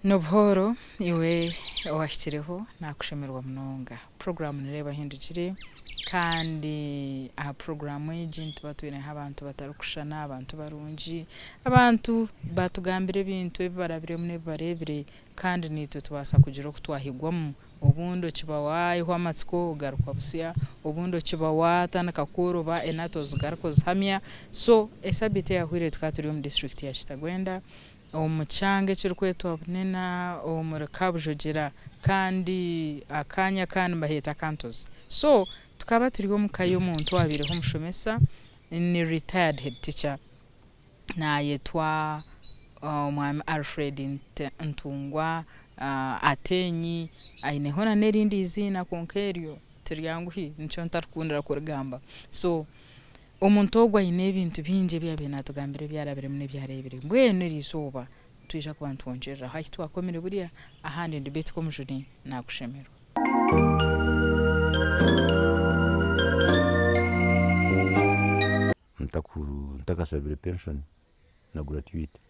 N'obuhooro iwe owahikireho nakushemererwa munonga. Puroguraamu ni Reeba Ohindukire kandi aha puroguraamu egi nituba twineho abantu batarikushushana, abantu barungi, abantu batugambira ebintu ebi barabiremu n'ebi bareebire kandi naitwe tubaasa kugira oku twahigwamu. Obundi okiba waihwa amatsiko ogaruka busya, obundi okiba waatandika kworoba enato ozigaruka ozihamya. So esabiiti eyahweire tukaba turi omu disiturikiti ya Kitagwenda. omu kyanga ekirikwetwa Bunena omuri Kabujogyera kandi akaanya aka nibaheeta Akantozi. So tukaba turi omu ka y'omuntu owabaireho omushomesa ni retired head teacher nayetwa omwami Alfred Ntungwa Ateenyi aineho na n'erindi eiziina kwonka eryo tiryanguhi nikyo ntarikukundira kurigamba. So Omuntu ogwo aine ebintu bingi ebi yaabaire naatugambira ebi arabiremu n'ebi areebire. Mbwenu eri izooba nitwija kuba nitwongyereraho ahu twakomire buriya ahandi ndi Betty Komujuni naakushemerwa. Ntakashabire pension na gratuity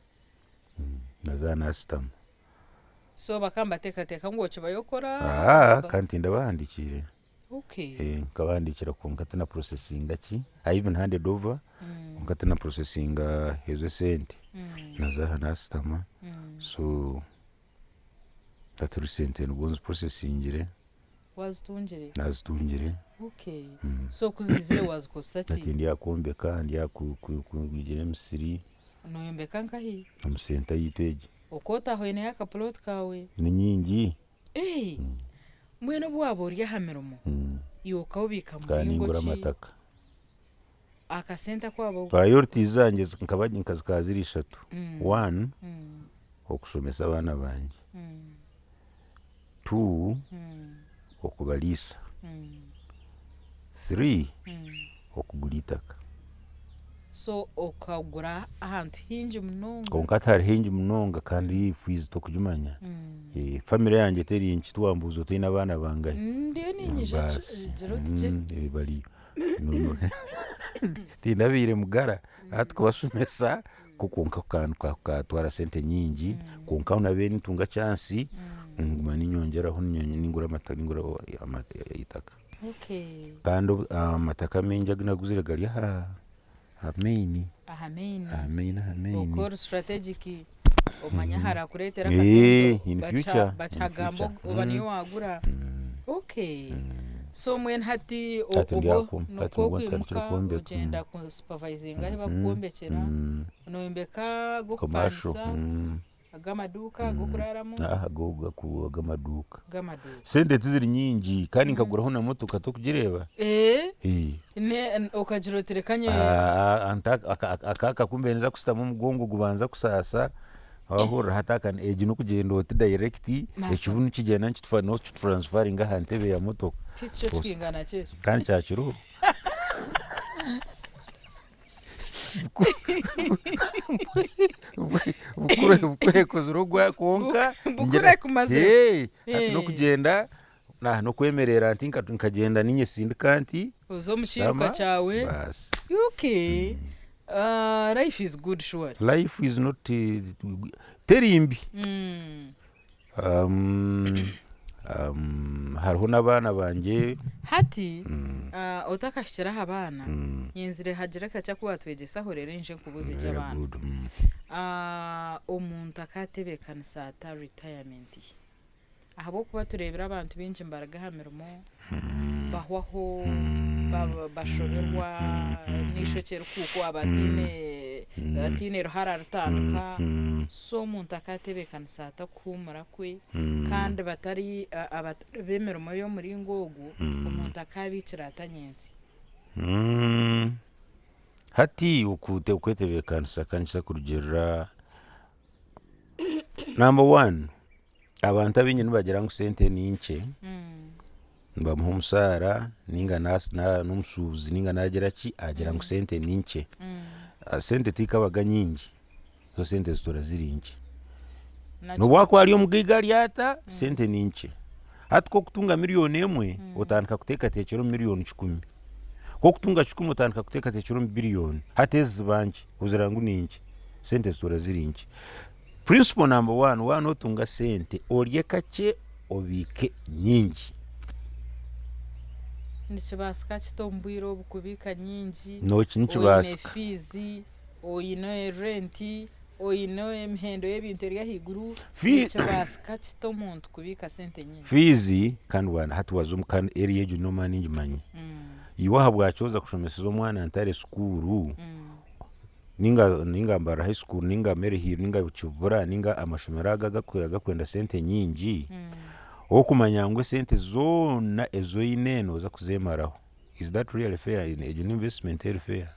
naza nasitama. So bakaba nibateekateeka ngu okibayo okora? Aa kandi tindabahandikiire. Nkabahandiikira kwonka tina processinga ki, I even handed over kwonka tina processinga ezo esente. Naza aha nasitama so hati recently nibwo nzi processingire. Wazitungire? Nazitungire. Okay. So ku ziizire wazikozesa ki? Hati ndi aha kwombeka, ndi aha kugira emisiri. Noyombeka nkahi? Omu center yaitu egi. Okwotaho oineyo aka plot kaawe? Ni nyingi. Ee, mbwenu obu waaba ori aha mirimo, iwe okaobiika Nkaba muringo ningura ki amataka. akasente aku waaba Priorities zangye zi- nkaba nka zikaba ziri ishatu. One, okushomesa abaana bangye. Two, okubariisa. Three, okugura eitaka. So okagura ahantu haingi munonga. Kwonka tihari haingi munonga kandi fiizi tokugimanya. Family yangye teri nkye tiwambuuza oti oine abaana bangahi. Ndiyo niinyija Baasi gira oti gye. bariyo. Tindabaire mugara hati kubashomesa kwo kwonka kukatwara sente nyingi kwonka ahu nabaire nintunga chance nguma ninyongyeraho ningura eitaka. Kandi amataka amaingi agu naguzire gari aha main. Aha main. Aha main aha main. Okaba ori strategic omanye aharakureetera akasente In future. bakihagamba oba niyo wagura. Okay. So mbwenu hati Hati ndi aha obwo hati nikwo nibwo ntandikire kwimuka kwombeka. ogyenda ku supervisinga ahu barikukwombekyera, noyombeka Commercial. ag'okupangisa. Ag'amaduuka ag'okuraaramu? Aaha ag'amaduuka. Ag'amaduuka. Sente tiziri nyingi kandi nkaguraho na motoka torikugireeba? Eeh Eeh. Ne okagira oti reka nye. Aka aka ku mbaire ninza kushutama omugongo gubanza kusaasa wahurira hati aka egi n'okugyenda oti direct ekibunu kigyenda nikituransifaringa aha ntebe ya motoka. Beitu kyo kikaingana ki ekyo? Kandi kyakiriho. Bukura ekozire ogwa kwonka Bukura ekumazire. hati n'okugyenda n'okwemerera nti nkagyenda ninyesindika nti Oze omu kiiruka kyawe. Baasi. Okay. Life is good surely. Life is not teri mbi. Hariho n'abaana bangye. Hati otakahikire aha baana, nyenzire hagire kakye aku waatwegyesaho reero nyije nkubuuze eby'abaana. Omuntu akaatebeekanisa ata retirement ye? Ahabw'okuba tureebire abantu baingi nibaruga aha mirimo bahwaho, bashoberwa n'eishokye rikuuka waaba ataine ruhara rutandika. So omuntu akaatebeekanisa ata okuhuumura kwe kandi batari abatari b'emirimo y'omuringo ogu, omuntu akaabiikira ata nyentsya? Hati okwetebeekanisa ka nikyo kurugiirira number one Abantu abaingi nibagira ngu sente ni nkye, nibamuha omushaara ninga n'omushuubuzi ninga nagira ki agira ngu sente ni nkye. Sente tikabaga nyingi, zo sente zituura ziri nkye. N'obu akuba ari omugaiga ari ata, sente ni nkye. Hati ku orikutunga miriyoni emwe, otandika kuteekateekyera omu miriyoni kikumi. Ku orikutunga kikumi otandika kuteekateekyera omu biriyoni. Hati ezi ziba nkye, ogira ngu ni nkye, sente zituura ziri nkye. Principle number one, waaba nootunga sente orye kakye obiike nyingi. Nikibaasika kita omu bwire obu kubiika nyingi? Noki Oine nikibaasika. fiizi, oine renti, oine emihendo y'ebintu eri ahaiguru, Fee- nikibaasika kita omuntu kubiika sente nyingi? Fiizi kandi wa hati waza omu ka area egyo noomanya ningimanya. Iwe ahabwaki oza kushomeseza omwana ntare sukuuru, ninga ninga Mbarara high school ninga Maryhill ninga Kibura ninga amashomero ago agakwenda sente nyingi, okumanya ngu esente zoona ezi oine nooza kuzemaraho. Is that really fair? Egyo ni investment eri fair?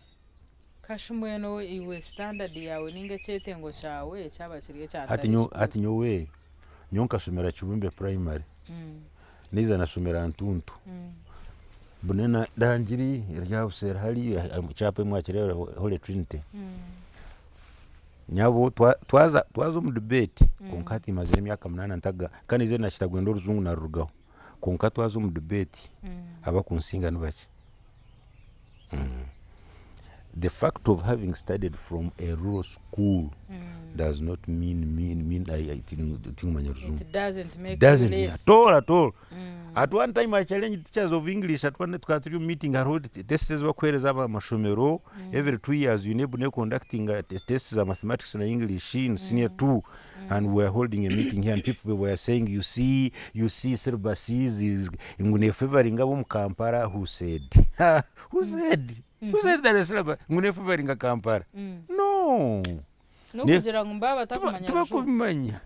Kashi mbwenu iwe standard yaawe ninga ekyetengo kyawe kyaba kiri ekya Hati ntare nyowe school? hati nyowe nyowe nkashomera Kibumbe primary, naiza nashomera Ntuntu. Mbwenu ndangiri eri aha buseeri hariya ekyapa mwakireeba Holy Trinity. Nyabo twaza omu debate kwonka hati mazire emyaka munaana ntaga kandi naizire nakitagwenda orujungu narurugaho kwonka twaza omu debate abakunsinga nibakye. The fact of having studied from a rural school does not mean mean mean I, I, tinkumanya ruzungu. It doesn't make you Doesn't less. at all at all. At one time I challenged teachers of English at one tukaba turi omu meeting hariho tests ezi bakuheereza amashomero every 2 years UNEB ne conducting tests za mathematics na English in senior 2 and we were holding a meeting here and people were saying you see syllabuses is ngu ne favoring ab'omu Kampala. Who said? Who said? Who said that a syllabus ngu ne favoring Kampala? No. N'okugira ngu mbaba batakumanya rujungu. Tibakubimanya,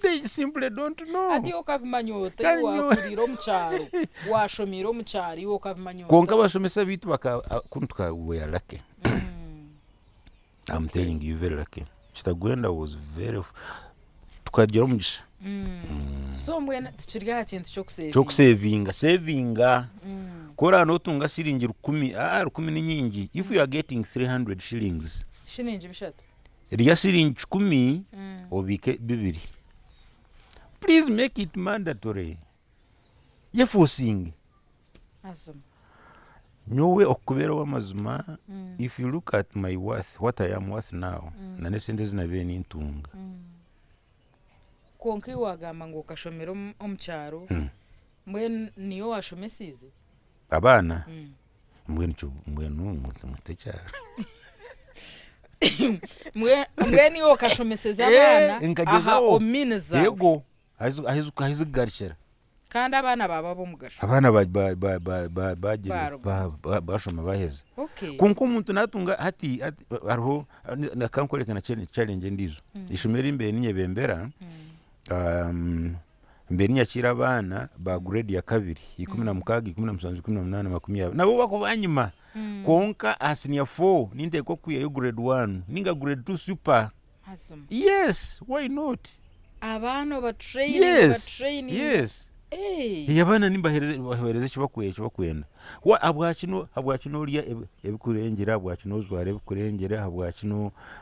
they simply don't know. Hati iwe okabimanya ota? Kandi Iwe nyowe- wakuriire omu kyaro, washomiire omu kyaro, iwe okabimanya ota? Kwonka abashomesa baitu baka kunu tuka we are lucky. I'm telling you, very lucky. Kitagwenda was very, tukagira omugisha. So mbwenu tukiri aha kintu ky'okusevinga. Ky'okusevinga, sevinga. Ku oraba notunga siringi 1,000, 1,000 ni nyingi, if you are getting 300 shillings, Shiringi 300. Rya siringi 1,000 obiike 2. Please make it mandatory, yeforcinge. Mazima. Nyowe okukubeera ow'amazima, if you look at my worth, what I am worth now, na n'esente ezi nabiire nintunga. Kwonka iwe wagamba ngu okashomera omu kyaro, mbwenu niiwe owashomesiize? Abaana? Mbwenu mbwenu mwete ekyaro. Mbwenu iwe okashomeseza abaana aha Nkagyezaho. omu means zaawe? Yego, ahi zikugarukira. Kandi abaana baba ab'omugasho. Abaana bagira Baruga. bashoma baheza. Kwonka omuntu natunga hati hariho kankoreka na challenge endiijo. Ishomero eri mbaire ninyebembera, mbaire ninyakiira abaana ba grade ya kabiri, 16, 17, 18, 20, nabo bakuba nyima. Kwonka aha senior four ninteekwa kwihayo grade one ninga grade two super. Mazima. Yes, why not? Abaana obatraining? Yes. Obatraining? Yes. Hey. Abaana nimbaheereza ekibakwenda. Habwaki no habwaki norya ebikurengyera, habwaki nojwara ebikurengyera, habwaki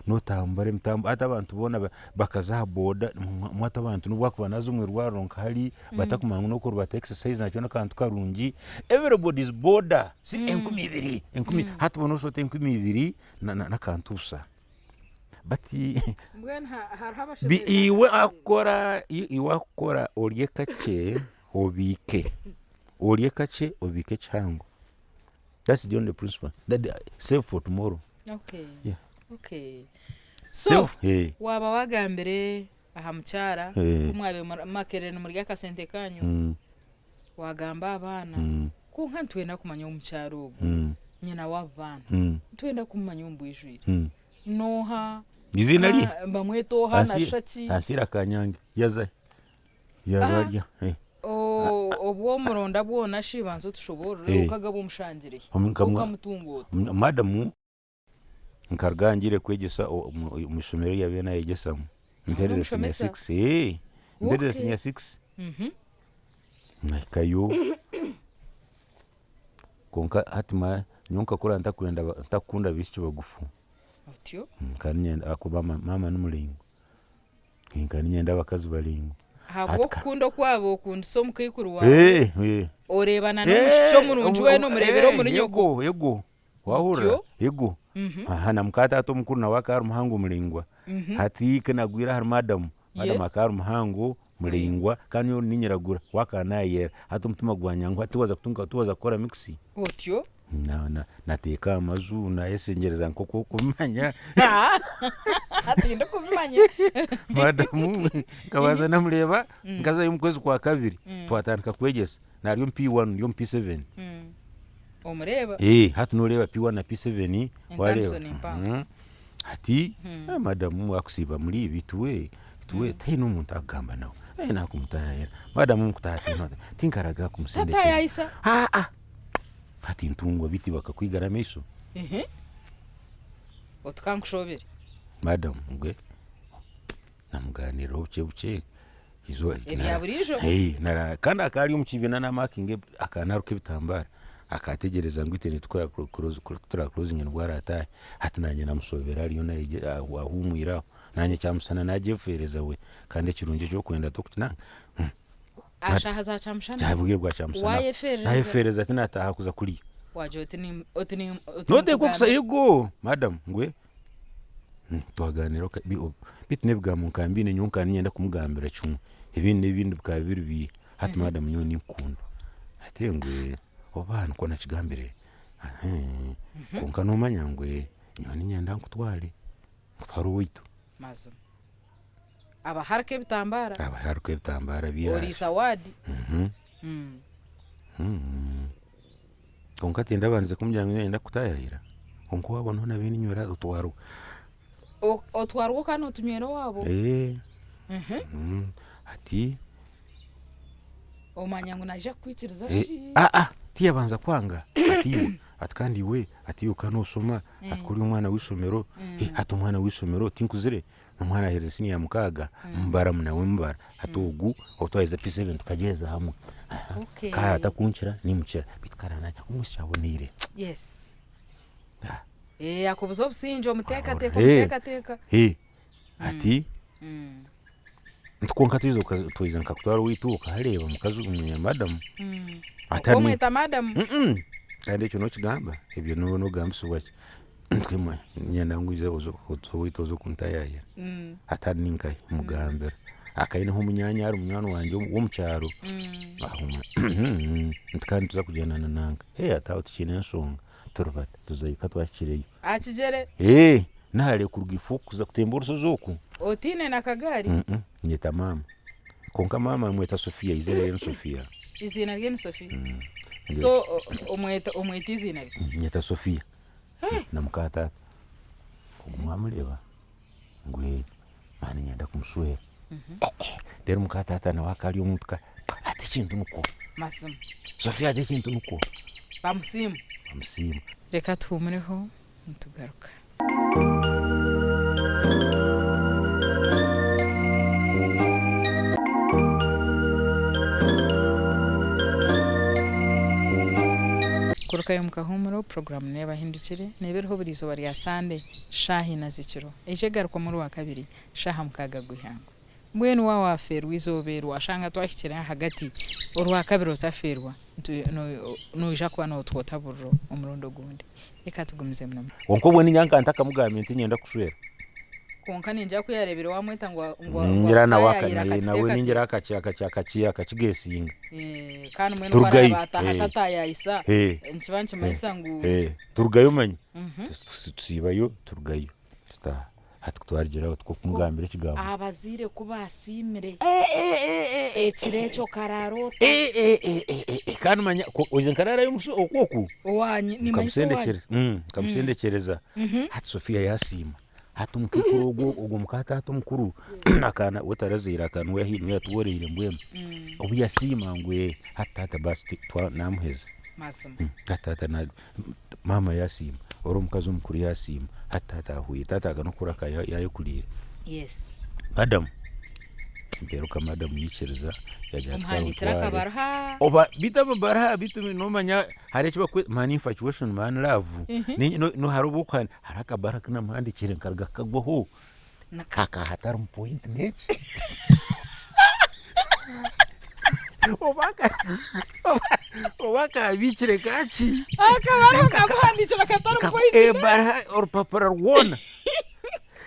notambura emitambo? Hati abantu boona bakaza aha boda, hati abantu nobu akuba naza omu irwariro nka hari batakumanya ngu nokurubata exercise nakyo n'akantu karungi. Everybody is boda, si 2,000, enkumi, hati bona oshusha oti 2,000 n'akantu busha. But Mbwenu hariho abashemereire iwe akukora iwe akukora orye kakye obiike, orye kakye obiike ekihango. That's the only principle. That save for tomorrow. Yeah. Okay, so Save. Hey. Waaba wagambire aha mukyara, ku mwabaire Makerere nimurya akasente kanyu, wagamba abaana, kwonka nitwenda kumanya omukyara ogu, nyina w'abo baana, nitwenda kumumanya omu bwijwire. Nooha? Iziina rye? Bamweta oha? Nashusha ki? Ansira Kanyange. Yaza. Yabarya. Eh. Obwo omuronda bwona shi banza otushoboorore, okagaba omushangirehe, okamutunga ota? Madamu nkaruga ngire kwegyesa omu ishomero eri yabiire nayegyesamu. Mpereze senior Omushomesa? 6. Mpereze senior 6. Nahikayo. Kwonka hati nyowe nkakura ntakwenda ntakukunda baishiki bagufu. Otyo? Nkaba niinyenda ahakuba maama ni muraingwa. Nkaba niinyenda abakazi baraingwa. Ahabw'okukunda okwabo okundisa omukaikuru waawe, oreebana n'omwishiki omurungi weena omureebera omuri nyoko. Yego, yego. Wahurira? Otyo? Ego. Aha na muka taata omukuru nawe akaba ari muhango muraingwa. Hati ku nagwire ahari madamu, madamu Yes. akaba ari muhango muraingwa kandi nyowe ninyiragura, we akaba nayera. Hati omutima gwanyanguha tiwaza kutunga tiwaza kukora mix. Otyo? Na- na- Nateeka aha maju nayesengyereza nk'oku orikubimanya. Tindikubimanya. Madamu nkabanza namureeba nkazayo omu kwezi kwa kabiri twatandika kwegyesa. Nari omu P1 ndi omu P7. Omureeba? Eh, hati noreeba P1 na P7 wareeba. Entaaniso ni mpango. Mhm. Hati ah, madamu akusiiba muri ibi tuwe tuwe tihaine omuntu akugamba nawe. Eh, nakumutayayira. Madamu omukutaaha tihaine tinkaraga kumusendekera. Tatayayisa? Ah ah. Hati ntungwa biti bakakwigara amaisho. Ehe. Oti kankushobere. Madamu ngwe namuganiriraho bukye bukye izooba Ebya buriijo? Eh, nara kandi akaba ari omu kibiina namakinga akaba naruka ebitambara akaba ategyereza ngu itwe nitukora kuturakorozinga nibwo arataahe hati nanye namushobera ariyo nayegye ahumwire aho nanye kyamushana nagyefeereza we kandi ekirungi ekyokwenda tokukinanga Ashaaha za kyamushana? Obwire bwa kyamushana Wayefeerereza? nayefeereza tinataaha kuza kurya Wagira oti ni oti ni oti noteekwa kusa ninkugambira. ego madam ngwe Twagaaniira beitu n'ebigambo nkaba mbiine nyowe nkaba niinyenda kumugambira kimwe, ebindi n'ebindi bikaba biri biiha. Hati madam nyowe ninkukunda. Ati ngu oba nikwo nakigambire, kwonka noomanya ngu nyowe niinyenda nkutware, nkutware owaitu. Mazima. Aba haruka ebitambara. Aba haruka ebitambara bye. Oriisa ward. Kwonka tindabandize kumugira ngu niinyenda kukutaayayira, kwonka owaabo niho naabaire ninywera otwarwa. Otwarwa okaba nootunywera owaabo? Hati. Omanya ngu naija kukwikiriza shi? Aa, tiyabanza kwanga, ati iwe, ati kandi iwe, ati iwe okaba nooshoma, ati ku ori omwana w'eishomero, hati omwana w'eishomero tinkuzire, omwana aherize siniya ya mukaaga, mubara nawe mubara, hati ogu obu twaheza P7 tukagyeza hamwe, Okay. kare atakunkira nimukira, beitu kare nanye omwishiki aboneire. Yes. Eh, akubuza obusingye omuteekateeka omuteekateeka. Hati kwonka twija twija nkakutwara owaitu okahareeba omukazi madamu. Atari Omweta madamu? Kandi ekyo nokigamba ebyo nooba nogambisibwa ki? Twemwe niinyenda ngu oije oze owaitu oze kuntayaayira. Atari ninkahi? Mugambira. Akaineho omunyaanya ari munywani wangye w'omu kyaro. Nti kandi nituza kugyenda na nanka. Hee ati aho tikiine nshonga. Turibata tuzayo ka twahikireyo. Aha kigyere? Ee, nahare kuruga ifo kuza kutemba orushozi oku. Otaine na kagaari? Nyeta maama. Kwonka maama mweta Sophia, eiziina rye ni Sophia. Eiziina rye ni Sophia? So omweta omweta eiziina rye? Nyeta Sophia na muka taata. Ogu mwamureeba? Ngu ee, naaba niinyenda kumushwera. Reero muka taata nawe akaba ari omuntu ka ati ekintu nikwo. Mazima. Sophia ati ekintu nikwo. Bamusiima. Bamusiima. Reka tuhuumureho nitugaruka. Kurukayo omu kahuumuro, puroguraamu n'ebahindukire neeba eriho buri izooba rya Sande shaaha ina z'ekiro. Eija egarukwamu Orwakabiri shaaha mukaaga gw'eihangwe. Mbwenu waaba waafeerwa eizooba eri waashanga twahikire ahagati, Orwakabiri otafeerwa, noija kuba nootwota buriro omurundi ogundi. Reka tugumizemu n'omu. Kwonka obwo niinye nka ntakamugambire nti niinyenda kukushwera. Kwonka ningira ku yaareebire waamweta ngu ngu Ningira nawe akutayaayira nawe akakiteekateeka. ningira akaki akaki akaki akakigeesinga. Eh, kandi mbwenu ku Turugayo. araabe ataaha atataayaayisa, nikiba nikimanyisa ngu. Turugayo omanye. Tusiibayo turugayo tutaaha. Hati ku twarugyire aho tikwo kumugambira ekigambo. Abazaire ku baasiimire ekiro ekyo okaraara ota? Kandi manya oije nkaraarayo oku oku? Owaanyu nimanyisa owaanyu. Nkamushendekyereza. Hati Sophia yaasiima. Hati omukaikuru ogwo ogwo muka taata omukuru akaana we tarazaire akaana we niwe yatuworeire mbwenu. Obu yasiima ngu hati taata baasi namuheza. Mazima. Hati taata Maama yasiima, ori omukazi omukuru yasiima, hati taata ahweire, taata akaba nokukura akaba yayekuriire. Yes. Madam, mperuka madam yaikiriza yagira ati kare Omuhandiikire ontware. akabaruha. Oba beitu amabaruha beitu nomanya hariho eki bakweta man infatuation man love no hariho obu okuhandi hariho akabaruha aku namuhandikiire nkaruga kukagwaho Naka. Hakaba hatarimu point n'eki. Oba aka- oba akabiikire kaki Akaba ariho kamuhandiikira katari point. Ebara orupapura rwona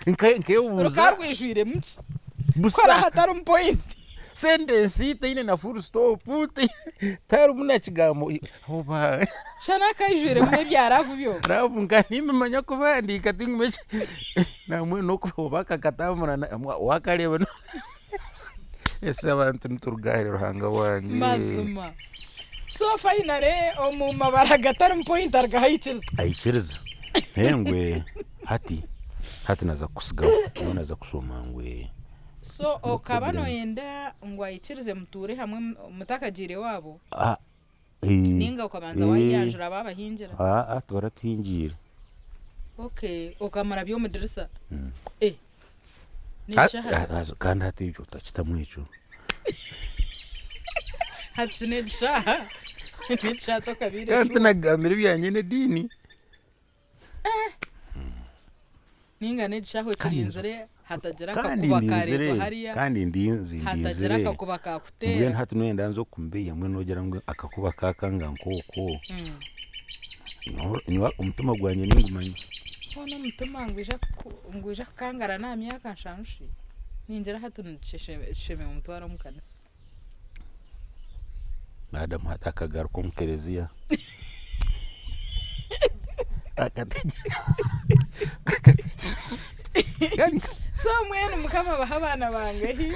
Nka- nkebuuza Rukaba rwijwiremu ki? busa Kora hatarimu point. Sentensi teine na full stop tarimu na kigambo oba Shana akaijwiremu ebya love byonka. Love nka nimimanya kubihandiika tinkumanya namwe noku oba akakatambura wakareeba ese abantu nituruga ahari Ruhanga wangye. Mazima. So finally omu mabara gatarimu point arugaho aikiriza. Aikiriza. Engwe hati hati naza kukusigaho nyowe naza kushoma ngwe. So okaba problem. noyenda ngu aikirize mutuure hamwe mutakagiire waabo Ah, eh, ninga okabanza eh, wayanjura babahingira? Ah, ah, tibaratuhingiire. Okay, okamurabya omu dirisa? Eh, Ah, n'ekishaha ah, ah, kandi hati ekyo otakitamu ekyo. Hati shi n'ekishaha n'ekishaha tokabiire Kandi shuwa. tinakugambira ebyangye n'ediini. Ninga n'ekishaho Kandi okirinzire hatagira kandi akakuba ndinzire kareetwa hariya kandi ndinzi hatagira ndinzire akakuba mbwenu kakuteera. hati noyenda nze okumbeya mbwenu nogira ngu akakuba kakanga nk'okwo nyowe omutima gwangye ningumanya. Hoona omutima ngwija kukangara n'aha myaka nshanju shi ningira hati nikishemereire omutware omu kanisa. Madam hati akagaruka omu kereziya akategyereza So mbwenu mukama abahe abaana bangahi?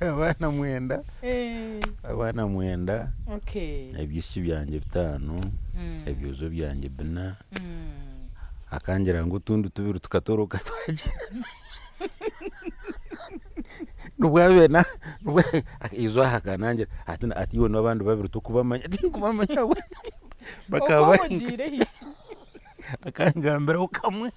Abaana mwenda, abaana mwenda, Okay. ebyishiki byangye bitaano, ebyojo byangye bina, akangira ngu otundi tubiri tukatoroka twagyenda. Nibwo abe na nibwo eizooba aha akanangira ati ati iwe n'abandi babiri tokubamanya tinkubamanya bakaba Okwo bari omugiire hi? akangambiraho kamwe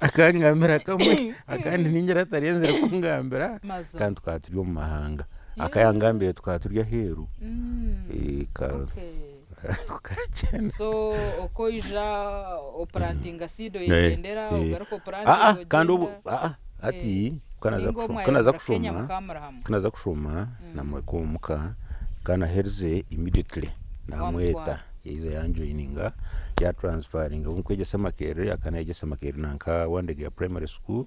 akangambira kamwe akandi ningira atarenzire kungambira Mazima. kandi tukaba turi omu mahanga akayangambire tukaba turi aheeru Eh, ka- Okay. Kakyena. So oku oija opurantinga seed oyegyendera Eh, eh. ogaruka Ah, opurantinga ah, kandi obu ogyenda. ah, ah, hati kanaza Ninga kushoma omwe kanaza ayahura Kenya kushoma mukamuri hamwe. kanaza kushoma namweka omuka kanaherize immediately namweta Wamutwara. yaiza yanjoininga yatransfaringa obu nkwegyesa Makerere akanayegyesa Makerere nanka Wandegeya primary school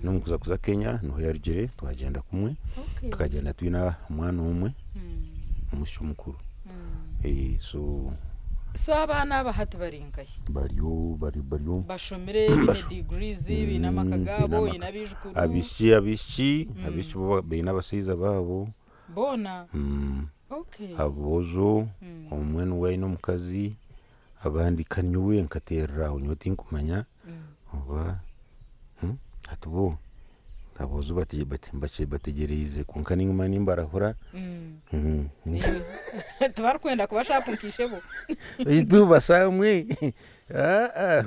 nomukuza kuza Kenya niho yarugire twagyenda kumwe Okay. tukagyenda twine omwana omwe omwishiki omukuru So So abaana aba hati bari nkahi? Bariyo bari bariyo Bashomire baine degrees baine amaka gaabo oine abaijukuru. Abaishiki abaishiki abaishiki bo baine abashaija baabo. Boona? Okay. Aboojo omwe niwe aine omukazi abandi ka nyowe nkateerera aho nyowe tinkumanya oba hati bo Aboojo bategyereize kwonka ninguma nimbarahura. Tibarikwenda kuba sharp nka ishebo. Beitu basamwe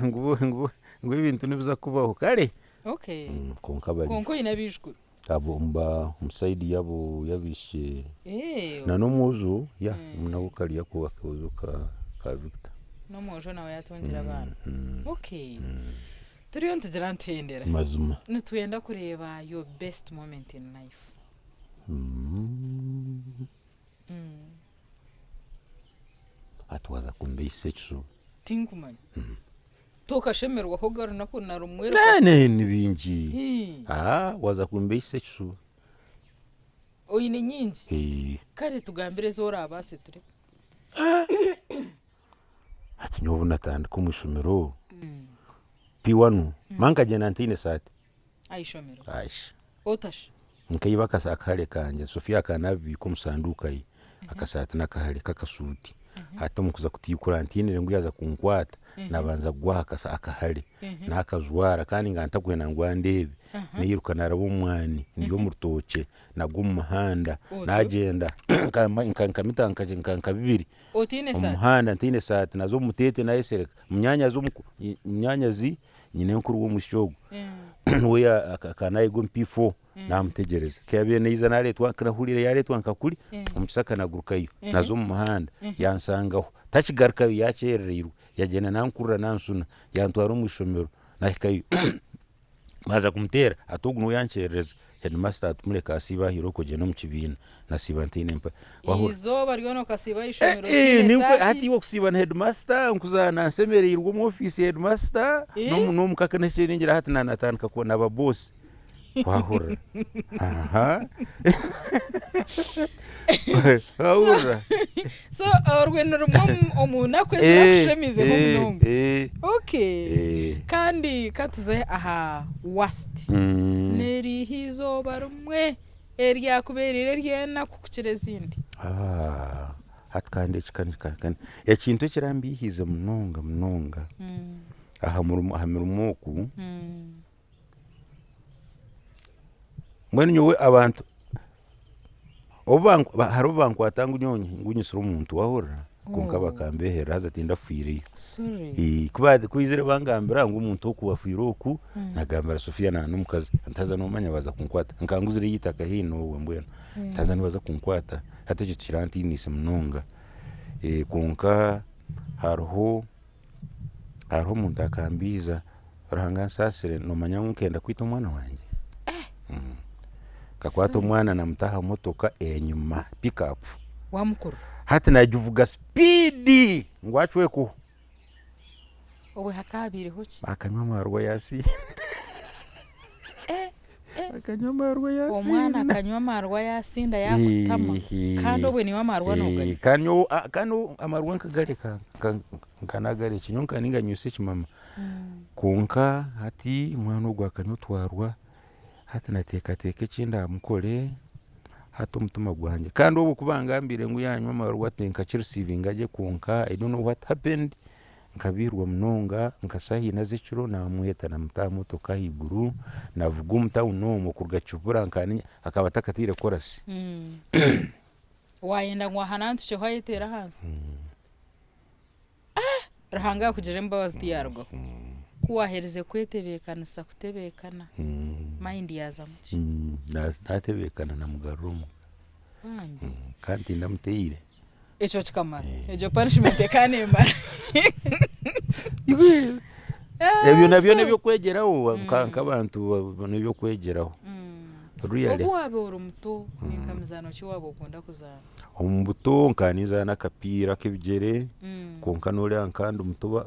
ngu ngu ebintu nibiza kubaho kare. Okay. Kwonka bari. Kwonka oine abaijukuru? Abo omu sayidi yabo y'abaishiki. Eh. Na n'omwojo ya nabo kariya akoojo ka Victor. N'omwojo nawe yatungire abaana. Okay. Turiyo nitugira nituhendera. Mazima. Nitwenda kureeba your best moment in life. Hati waaza kumbeihisa ekishuba. Tinkumanya. Tokashemerwaho ga runaku na rumwe? Ni ni bingi. Hii. Ah, waaza kumbeihisa ekishuba. Oine nyingi? Eh. Kare tugambire ezi orabaase turebe. Hati nyowe obu natandika omu ishomero, P1, manya nkagyenda ntaine saati. Aha ishomero? Aisha. Ota shi? Nkaiba akahare kangye, Sophia akaba nabibiika omu sanduuka ye, akasaati n'akahare k'akasuuti. Hati omu kuza kutiikura ntiinire ngu yaaza kunkwata, nabanza kugwa aha akahare, naakajwara kandi nga ntakwenda ngu andeebe. Nairuka naaraba omu mwani, ndi omu rutookye, nagwa omu muhanda, naagyenda nka mita nka bibiri. Otaine Omu saati? muhanda ntaine saati naza omu muteete nayesereka. Munyaanyazi nyinenkuru w'omwishiki ogwo niwe akaba nayega omu P4 namutegyereza. Ku yaabaire naija nareetwa ku nahuriire yareetwa nka kuri omu kisaka nagurukayo naza omu muhanda yansangaho. Takigarukayo yakyerereirwe yagyenda nankurura nansuna yantwara omu ishomero nahikayo. Baaza kumuteera ati ogu niwe yankyerereza. Headmaster atumureka asiibe aha irooko ogyende omu kibiina. Nasiiba ntaine mpare. Wahurira? Eizooba ryona okasiiba aha Eh, ishomero eh, otaine ninkwe esaati? hati iwe okusiiba na headmaster nkuzaana nshemereirwe omu ofiisi ya headmaster Eh? n'omu n'omuka n'ekyeringira hati naanatandika ku naba boss. Wahurira? Aha. Wahurira? So orwe ni rumwe omu- omu naku Eh, ezirakushemeizeho eh, munonga. eh, Okay. eh. Kandi ka tuze aha worst. N'eriiha eizooba rimwe eryakubeereire ery'enaku kukira ezindi? Ah, hati kandi eki ka ka ka ekintu ekirambiihiize munonga munonga aha murimo aha mirimo oku, mbwenu nyowe abantu obu bank hariho obu bankwata ngu nyowe ngu nyitsire omuntu waahurira kwonka bakambeeherera haza tindafiireyo. Sorry. Ku ba ku baizire bangambira ngu omuntu oku afiire oku, nagambira Sophia na n'omukazi nti haza noomanya baaza kunkwata. Nka nguzireyo eitaka haihi n'owe mbwenu, nti haza nibaza kunkwata, hati ekyo kirantiiniise munonga. Kwonka hariho hariho omuntu akambiiza, Ruhanga ansaasire noomanya ngu nkenda kwita omwana wangye? Nkakwata omwana namuta aha motoka enyima, pick up. Wamukurura? Hati nagivuga sipiidi ngu acwekuho. Obwe hakaabiireho ki? Akanywa amaarwa yasinda. Akanywa amaarwa yasinda. Omwana akanywa amaarwa yasinda yaakutama kandi obwe niiwe amaarwa nooganywa. Kandi nyowe kandi amaarwa nkagareka nka nagarekye nyowe nkaba ninganywisa ekimama. Kwonka hati omwana ogu akanywa otwarwa Hati nateekateeka eki ndaamukore, hati omutima gwangye kandi obwo ku bangambiire ngu yaanywa amaarwa tinkakirisiivinga gye kwonka I don't know what happened, nkabiihirwa munonga nka shaaha ina z'ekiro naamweta namuta aha motoka ahaiguru navuga omu tawuni omwo kuruga Kibura akaba atakataire korasi. Waayenda ngu ahanantukyeho ayeteere ahansi? Ruhanga yakugirira embabazi tiyarugaho. Ku waaherize kwetebeekanisa kutebeekana, mayindi yaazamu ki? Naatebeekana namugarura omuka Bambi. Kandi tindamuteire. Ekyo kikamara. Egyo punishment ekaba neemara. Ebyo nabyo n'ebyokwegyeraho nk'abantu n'ebyokwegyeraho. Really. Obu waaba ori muto ni nka mizaano ki waaba okunda kuzaana? Omu buto nkaba ninzaana akapiira ak'ebigyere kwonka noreeba nka ndi muto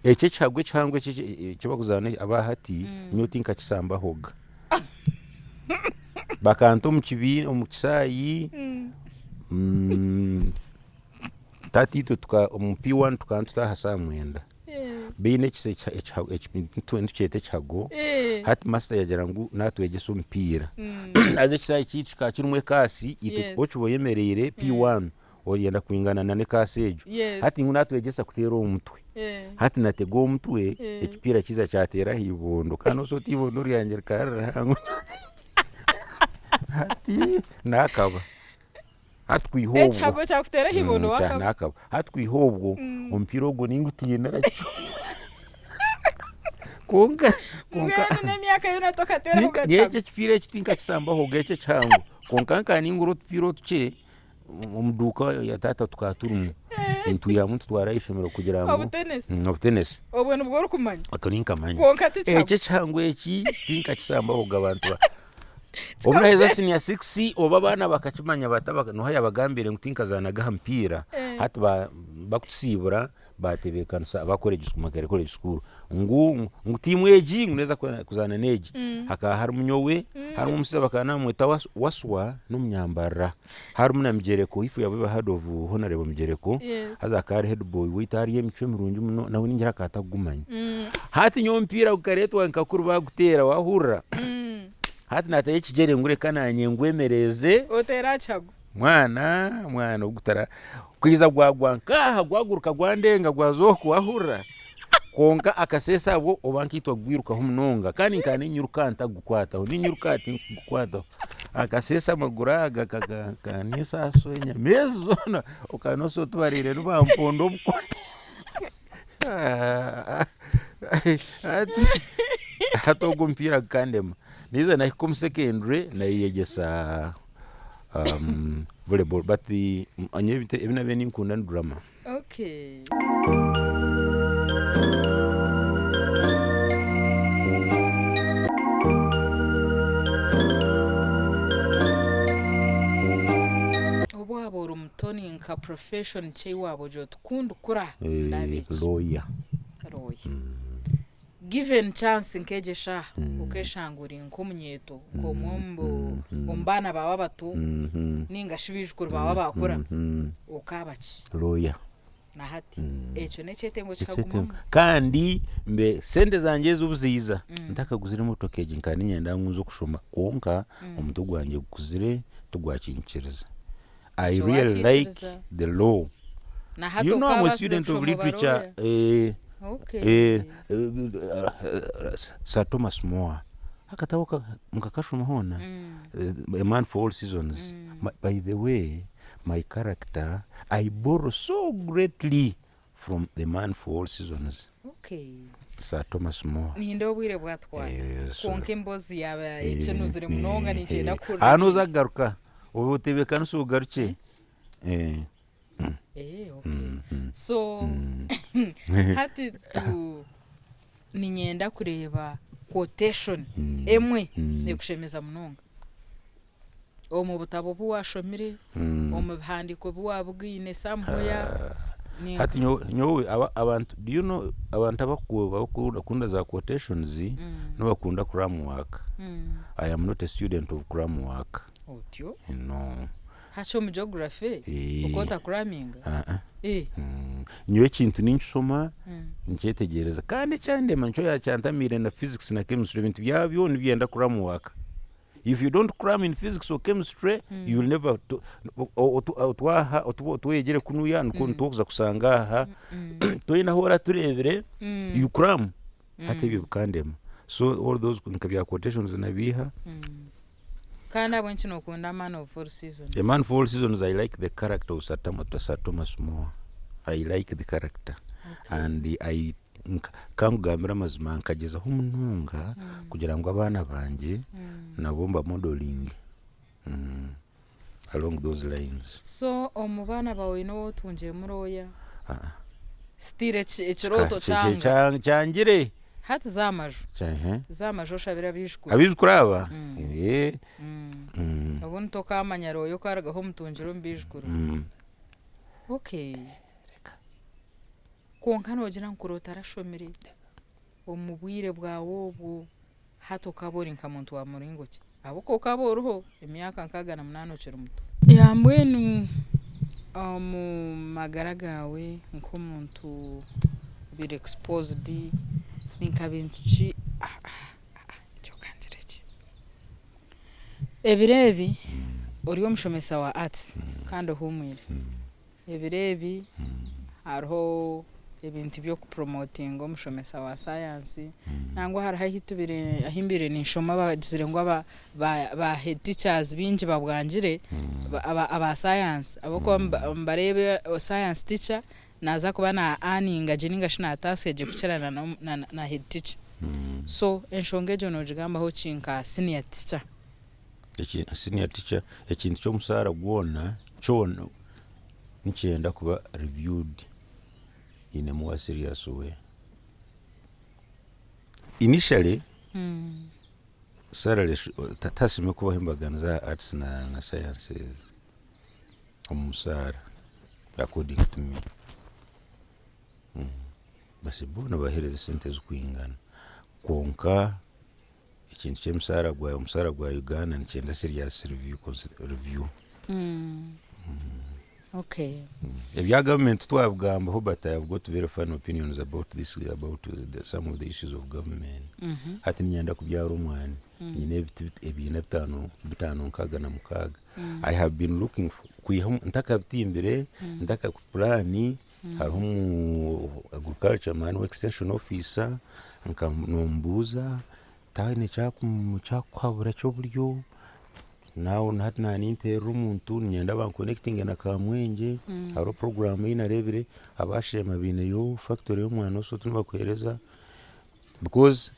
eki ekihago ekihango eki eki barikuzaana aba hati nyowe tinkakisambahoga. Bakanta omu kibiina omu kishaayi taata itwe omu P1 tukaba nitutaaha shaaha mwenda. Baine nitukyeta ekihago, hati masita yagira ngu natwegyesa omupiira. Haza ekishaayi kyaitu kikaba kirimu ekaasi, itwe okiba oyemereire P1 oyenda kwingana n'ekaasi egyo. Hati ngu natwegyesa kuteera omu mutwe. Hati natega omutwe, ekipiira kiija kyateera aha ibondo kandi nooshusha oti eibondo ryangye rikaba riri rihango. Hati naakaba. Hati kwiha obwo Ekihago kyakuteera aha ibondo wakaba. Nakaba. Hati kwiha obwo omupiira ogwo ningutiinira kwonka kwonka Mbwenu n'emyaka yoona tokateeraho Ninka- gakihago. eki ekipiira eki tinkakisambahoga eki ekihango kwonka nkaba ningura otupiira otukye omu duuka ya taata tukaba turimu nitwihamu nitutwara aha ishomero kugira ngu Obutenesi. Obutenesi Obwo nibwo orikumanya. Ako ninkamanya Kwonka tikihago. eki ekihango eki tinkakisambahoga abantu ba Obu naheza senior six obu abaana bakakimanya bata noha yabagambire ngu tinkazaanaga aha mupiira hati bakutusiibura batebeekanisa aba college school Makerere college school ngu ngu tiimu egi ngu neeza kuzaana n'egi hakaba harimu nyowe harimu omushaija bakaba nibamweta Waswa n'omunyambarara harimu na Migyereko if you have ever heard of Honourable Migyereko haza akaba ari head boy waitu ari emicwe mirungi muno nawe ningira akaba atakugumanya hati nyowe omupiira gukareetwa nka kuri baguteera wahurira Hati naatayo ekigyere ngu reka naanye ngwemereze. Oteere aha kihago. Mwana, mwana ogu gutara kwija gwagwa nk'aha gwaguruka gwandenga gwaza oku wahurira. Kwonka akaseesa abwo oba nkaitwa kugwirukaho munonga kandi nkaba ninyiruka ntakugukwataho, ninyiruka tinkugukwataho. Akaseesa amaguru aga kanisaaso enyama ezi zoona okaba nooshusha oti bariire nibamponda obukoni. Hati hati ogwo omupiira gukandema. Naija nahika omu secondary nayeyegyesa volleyball but nyowe ebi nabiire ninkunda ni drama. Okay. Tony nka profession ki ei waaba ogira oti ku ndikura ndaaba eki? Lawyer. Lawyer. Given chance nk'egi eshaaha okeeshanga ori nk'omunyeeto nk'omwe omu baana baawe abato nainga shi baijukuru baawe abaakura okaaba ki? Lawyer. Na hati ekyo n'ekyetengo kikagumamu. Kandi mbe sente zangye ezi obu ziiza ntakaguzire emotoka egi nkaba niinyenda ngu nze kushoma kwonka omutwe gwangye gukuzire tigwakinyikiriza. I Ekyo really like wakiikiriza? the law. Na hati You know I'm a okaabaasize student of kushoma oba literature. lawyer? Eh, Okay. eh, Sir Thomas More akatabo nkakashoma hoona A Man for All Seasons. By the way, my character I borrow so greatly from The Man for All Seasons. Okay. Sir Thomas More. Nindeeba obwire bwatwata. Eh, so- Kwonka emboozi yaaba ekinuzire munonga ninkyenda kuhurira. Aha noza kugaruka obe otebeekanise ogarukye. Eh. Eh, okay. So hati tu niinyenda kureeba quotation emwe ekushemeza munonga. Omu butabo obu waashomire, omu bihandiiko bi waabugaine somewhere, ni Hati nyowe abantu do you know abantu abakukunda za quotations nibakunda cram work. I am not a student of cram work. Otyo? No. Hati omu geography Eh. okaba otakuraminga? Ah-ah. Eh. Nyowe ekintu ninkishoma nkyetegyereza kandi ekyandema nikyo kyantamire na physics na chemistry ebintu byabyo nibyenda cram work. If you don't cram in physics or chemistry you will never otwaha otweyegire kunuya nikwo nitwokuza kushanga aha toine ahu oratureebire you cram hati ebyo bikandema so all those nka bya quotations nabiiha. Kandi ahabw'enki nokunda a man of all seasons? A man for all seasons I like the character of Sir Thomas More I like the character and I Ka nkugambire amazima nkagyezaho munonga kugira ngu abaana bangye nabo mba modelinge along those lines. So omu baana baawe oine ou otungiremu lawyer? Still ekirooto kyanga? Kyangire. Hati za amaju, za amaju oshabire abaijukuru. Abaijukuru aba? Obundi tokaamanya lawyer oku arugaho omutungire omu baijukuru. Okay. Kwonka noogira ngu kuri otarashomire omu bwire bwawe obwo, hati okaba ori nka muntu wa muringo ki? Ahabw'okuba okaba oriho emyaka nkaaga na munaana okiri muto. Mbwenu omu magara gaawe nk'omuntu obaire exposed, ni nka bintu ki ekyo kangire gye. Ebiro ebi ori omushomesa wa arts kandi ohuumwire. Ebiro ebi hariho ebintu by'okupromotinga omushomesa wa sayansi nangwa hariho ahu tubaire ahu mbaire ninshoma bagizire ngu aba ba head teachers baingi babwangire aba sayansi ahabw'okuba nibareeba science teacher naaza kuba na earninga gye ninga shi naataasya gye kukira na head teacher. So enshonga egyo noogigambaho ki nka senior teacher? Senior teacher ekintu ky'omushaara gwona kyona nikyenda kuba reviewed in a more serious way. Initially salary tihashemereire kubaho embaganiza aha arts na sciences omu mushaara according to me. Basi bo nibaheereza esente zirikwingana kwonka Ekintu ky'omusaara gwa omusaara gwa Uganda nikyenda serious review review. Okay. Ebya government twabigambaho but I have got very funny opinions about this about the, some of the issues of government. Hati niinyenda kubyara omwani nyine ebiti ebiina bitaano bitaano nkaaga na mukaaga. I have been looking for kwiha ntakabitimbire ntakapuraani Hariho omu agriculture man wa extension officer nka nomubuuza taine ekyakuhabura ky'oburyo nawe hati naba ninteerera omuntu niinyenda bankonekitinge na Kamwengye hariho puroguraamu ei nareebire aba Sheema baineyo factory y'omwani oso nibakuheereza because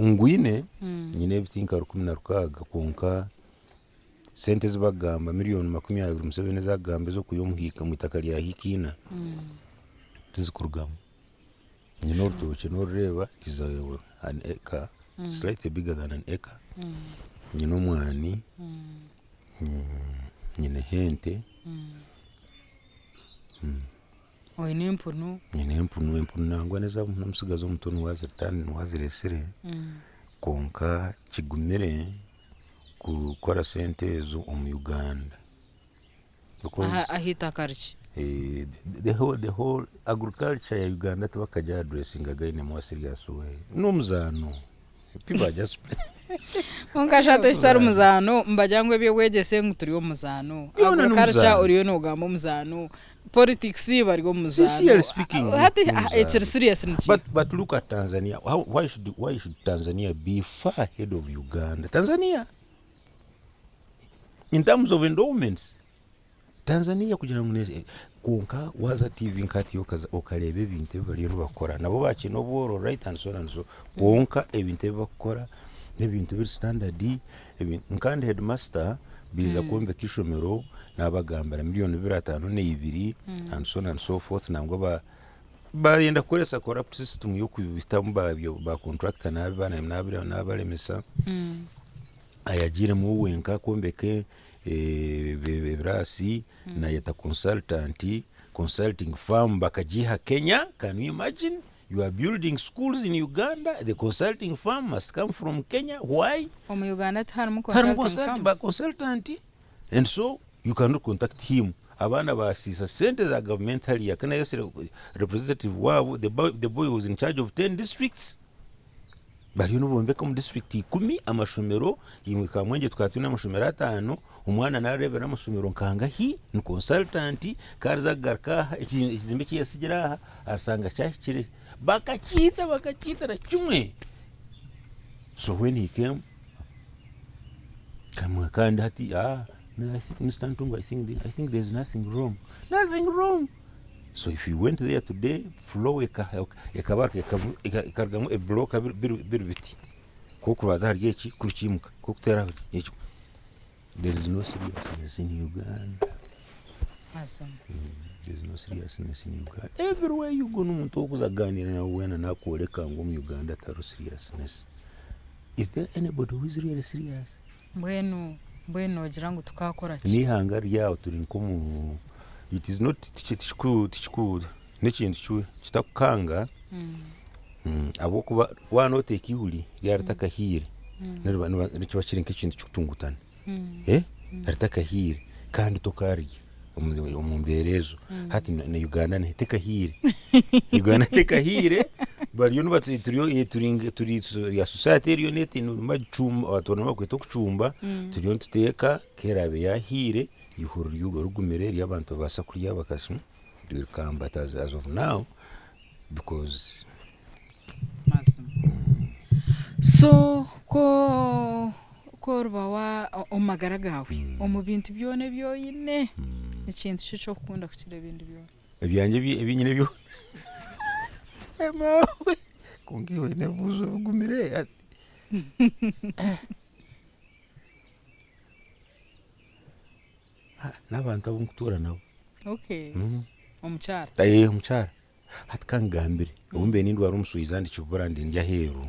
ngwine nyine ebiti nka 16 kwonka Sente ezi bakugamba miriyoni 20 Museveni ezi akugamba ez'okwiha omu itaka rya hiika ina tizikurugamu. Nyine orutookye n'orureeba it is an acre, slightly bigger than an acre. Nyine omwani, nyineho ente. Oine empunu. Nyine empunu, empunu nangwa n'eza n'omutsigazi omuto niwe niwe azireetsire kwonka kigumire kukora sente ezo omu Uganda. Because Aha ah'eitaka rikye. the whole, the whole agriculture ya Uganda tibakagi addressingaga in a more serious way. N'omuzaano. People are just Kwonka shi hati ekitari muzaano nibagira ngu eby'obwegyese ngu turi omu muzaano. Byona Agriculture n'omuzaano. oriyo noogamba omuzaano, politics bari omu muzaano. Sincerely speaking, Hati n'omuzaano. ekiri serious ni kiiha? But, but look at Tanzania. How, why, should, why should Tanzania be far ahead of Uganda? Tanzania, in terms of endowments, Tanzania kugira ngu ne- kwonka waaza TV nka hati okaza okareeba ebintu ebi bariyo nibakora nabo bakiine obworo right and so on and so kwonka ebintu ebi bakukora n'ebintu biri standard ebi- nka ndi headmaster biiza kwombeka eishomero nabagambira million bibiri ataano neibiri and so on and so forth nangwa ba bayenda kukoresa corrupt system y'okubitamu ba, ba contractor nabi nabaremesa ayagiiremu we wenka kwombeka ebiraasi nayeta consultant, consulting firm bakagiiha Kenya, can you imagine? You are building schools in Uganda, the consulting firm must come from Kenya, why? Omu Uganda tiharimu Harimu consulting consult, ba firms? consultant and so you cannot contact him. Abaana basiisa sente za government hariya kandi ayesire representative waabo, the boy was in charge of 10 districts. Bariyo nibombeka omu district ikumi amashomero, imwe Kamwengye tukaba twine amashomero ataano, omwana nareebera amashomero nkangahi, ni consultant, ku ariza kugaruka aha, ekizimbe eki yasigire aha, arishanga kyahikire. Bakakiita bakakiita na kimwe. So when he came, kamwe kandi hati, ah, I think Mr. Ntungo, I think there's nothing wrong. Nothing wrong. So if you went there today, floor ekaba ekarugamu ebiburoka biri biti. Ku okubaza ahari eki kukiimuka, ku okuteera ahari eki. There is no seriousness in Uganda. Mazima. There is no seriousness in Uganda. Everywhere you go n'omuntu orikuza kugaaniira nawe weena nakworeka ngu omu Uganda tihariho seriousness. Is there anybody who is really serious? Mbwenu mbwenu noogira ngu tukaakora ki? N'eihanga riri aho turi nk'omu it is not tikiku tikiku n'ekintu kitakukanga ahabw'okuba waaba nooteeka eihuri ryaba ritakahiire nikiba kiri nk'ekintu kirikutungutana ritakahiire kandi tokarirya omu mbeera ezo. Hati na Uganda tekahiire, Uganda tekahiire bariyo turi ya society eriyo nibagicumba nibakweta okucumba turiyo nituteeka ku eraabe yahiire eihuri rigumire eri abantu babaasa kurya but as of now because Mazima. So ku ku oriba wa omu magara gaawe omu bintu byona ebi oine ekintu ki eki orikukunda kukira ebindi byona? Ebyangye ebi nyine byona maawe kwonka iwe oine ebibuuzo bigumire hati. N'abantu abu ndikutuura nabo. Okay. Omukyara? Omukyara. Hati kangambire, obu mbaire nindwara omuswija ndi kibura ndi ndi aheeru,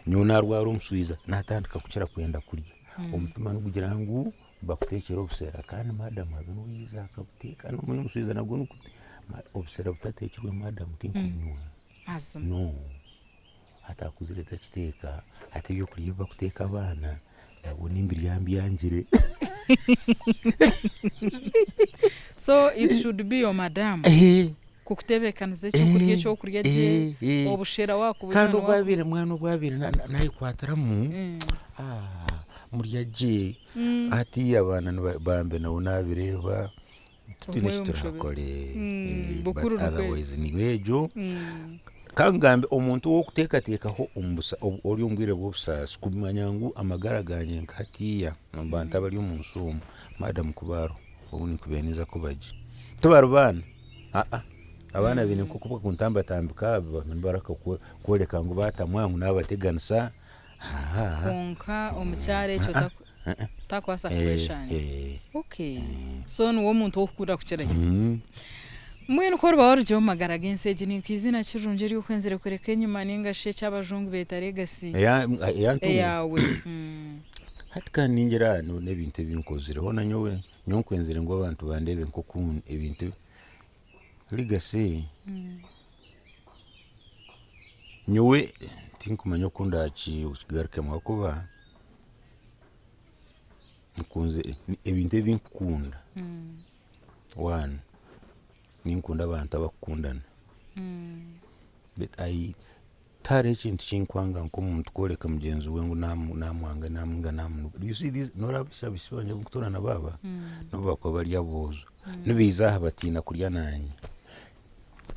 nyowe naarwara omuswija naatandika kukira kwenda kurya, omutima nigugira ngu bakuteekyere obusera kandi madam abe niwe yaija akabuteeka n'omanya omuswija nagwo nigu obusera butateekirwe madam tinkubunywa, Mazima. no. Hati akuzire takiteeka, hati ebyokurya ebi bakuteeka abaana nabwo nimbirya mbyangire. So it should be your madam kukutebeekanisa ekyokurya eki orikurya gye, obushera waakubujuna Kandi obwabaire mwana obwabaire nayekwatiramu, murya gye, hati abaana bambe nabo nabireeba titwine Obumwe eki turakore but Bukuru nikwo otherwise niyo egyo. Kangambe omuntu ow'okuteekateekaho omu busa ori omu bwire bw'obusaasi kumanya ngu amagara gangye nka hatiiya omu bantu abari omu nsi omu, madam ku bariho obu ninkubaire ninza kuba gye. Tibari baana, aa abaana baine nk'oku bakuntambatambika nibareka kworeka ngu baatamwa ngu naabateganisa. Kwonka omukyara ekyo takubaasa kukweshanja. Okay. So niwe omuntu ow'okukunda kukirayo. Mbwenu ku oriba warugire omu magara g'ensi egi ni nk'eiziina ki rirungi eri okwenzire kureka enyima ninga shi eki abajungu beeta legacy Eyantunga? Eyaawe. Hati kandi ningira n'ebintu ebi nkozire hoona nyowe nyowe nkwenzire ngu abantu bandeebe nk'oku ebintu. Legacy nyowe tinkumanya oku ndakigarukemu ahakuba nkunzire ebintu ebi nkukunda, one ninkunda abantu abakukundana, tihariho ekintu kinkwanga nk'omuntu kworeka mugyenzi we ngu namwanga ninga namunuga, you see these noreeba abaishiki bangye abu nkutuura nabo aba nobu bakuba bari aboojo, nibaija aha batiina kurya nanye,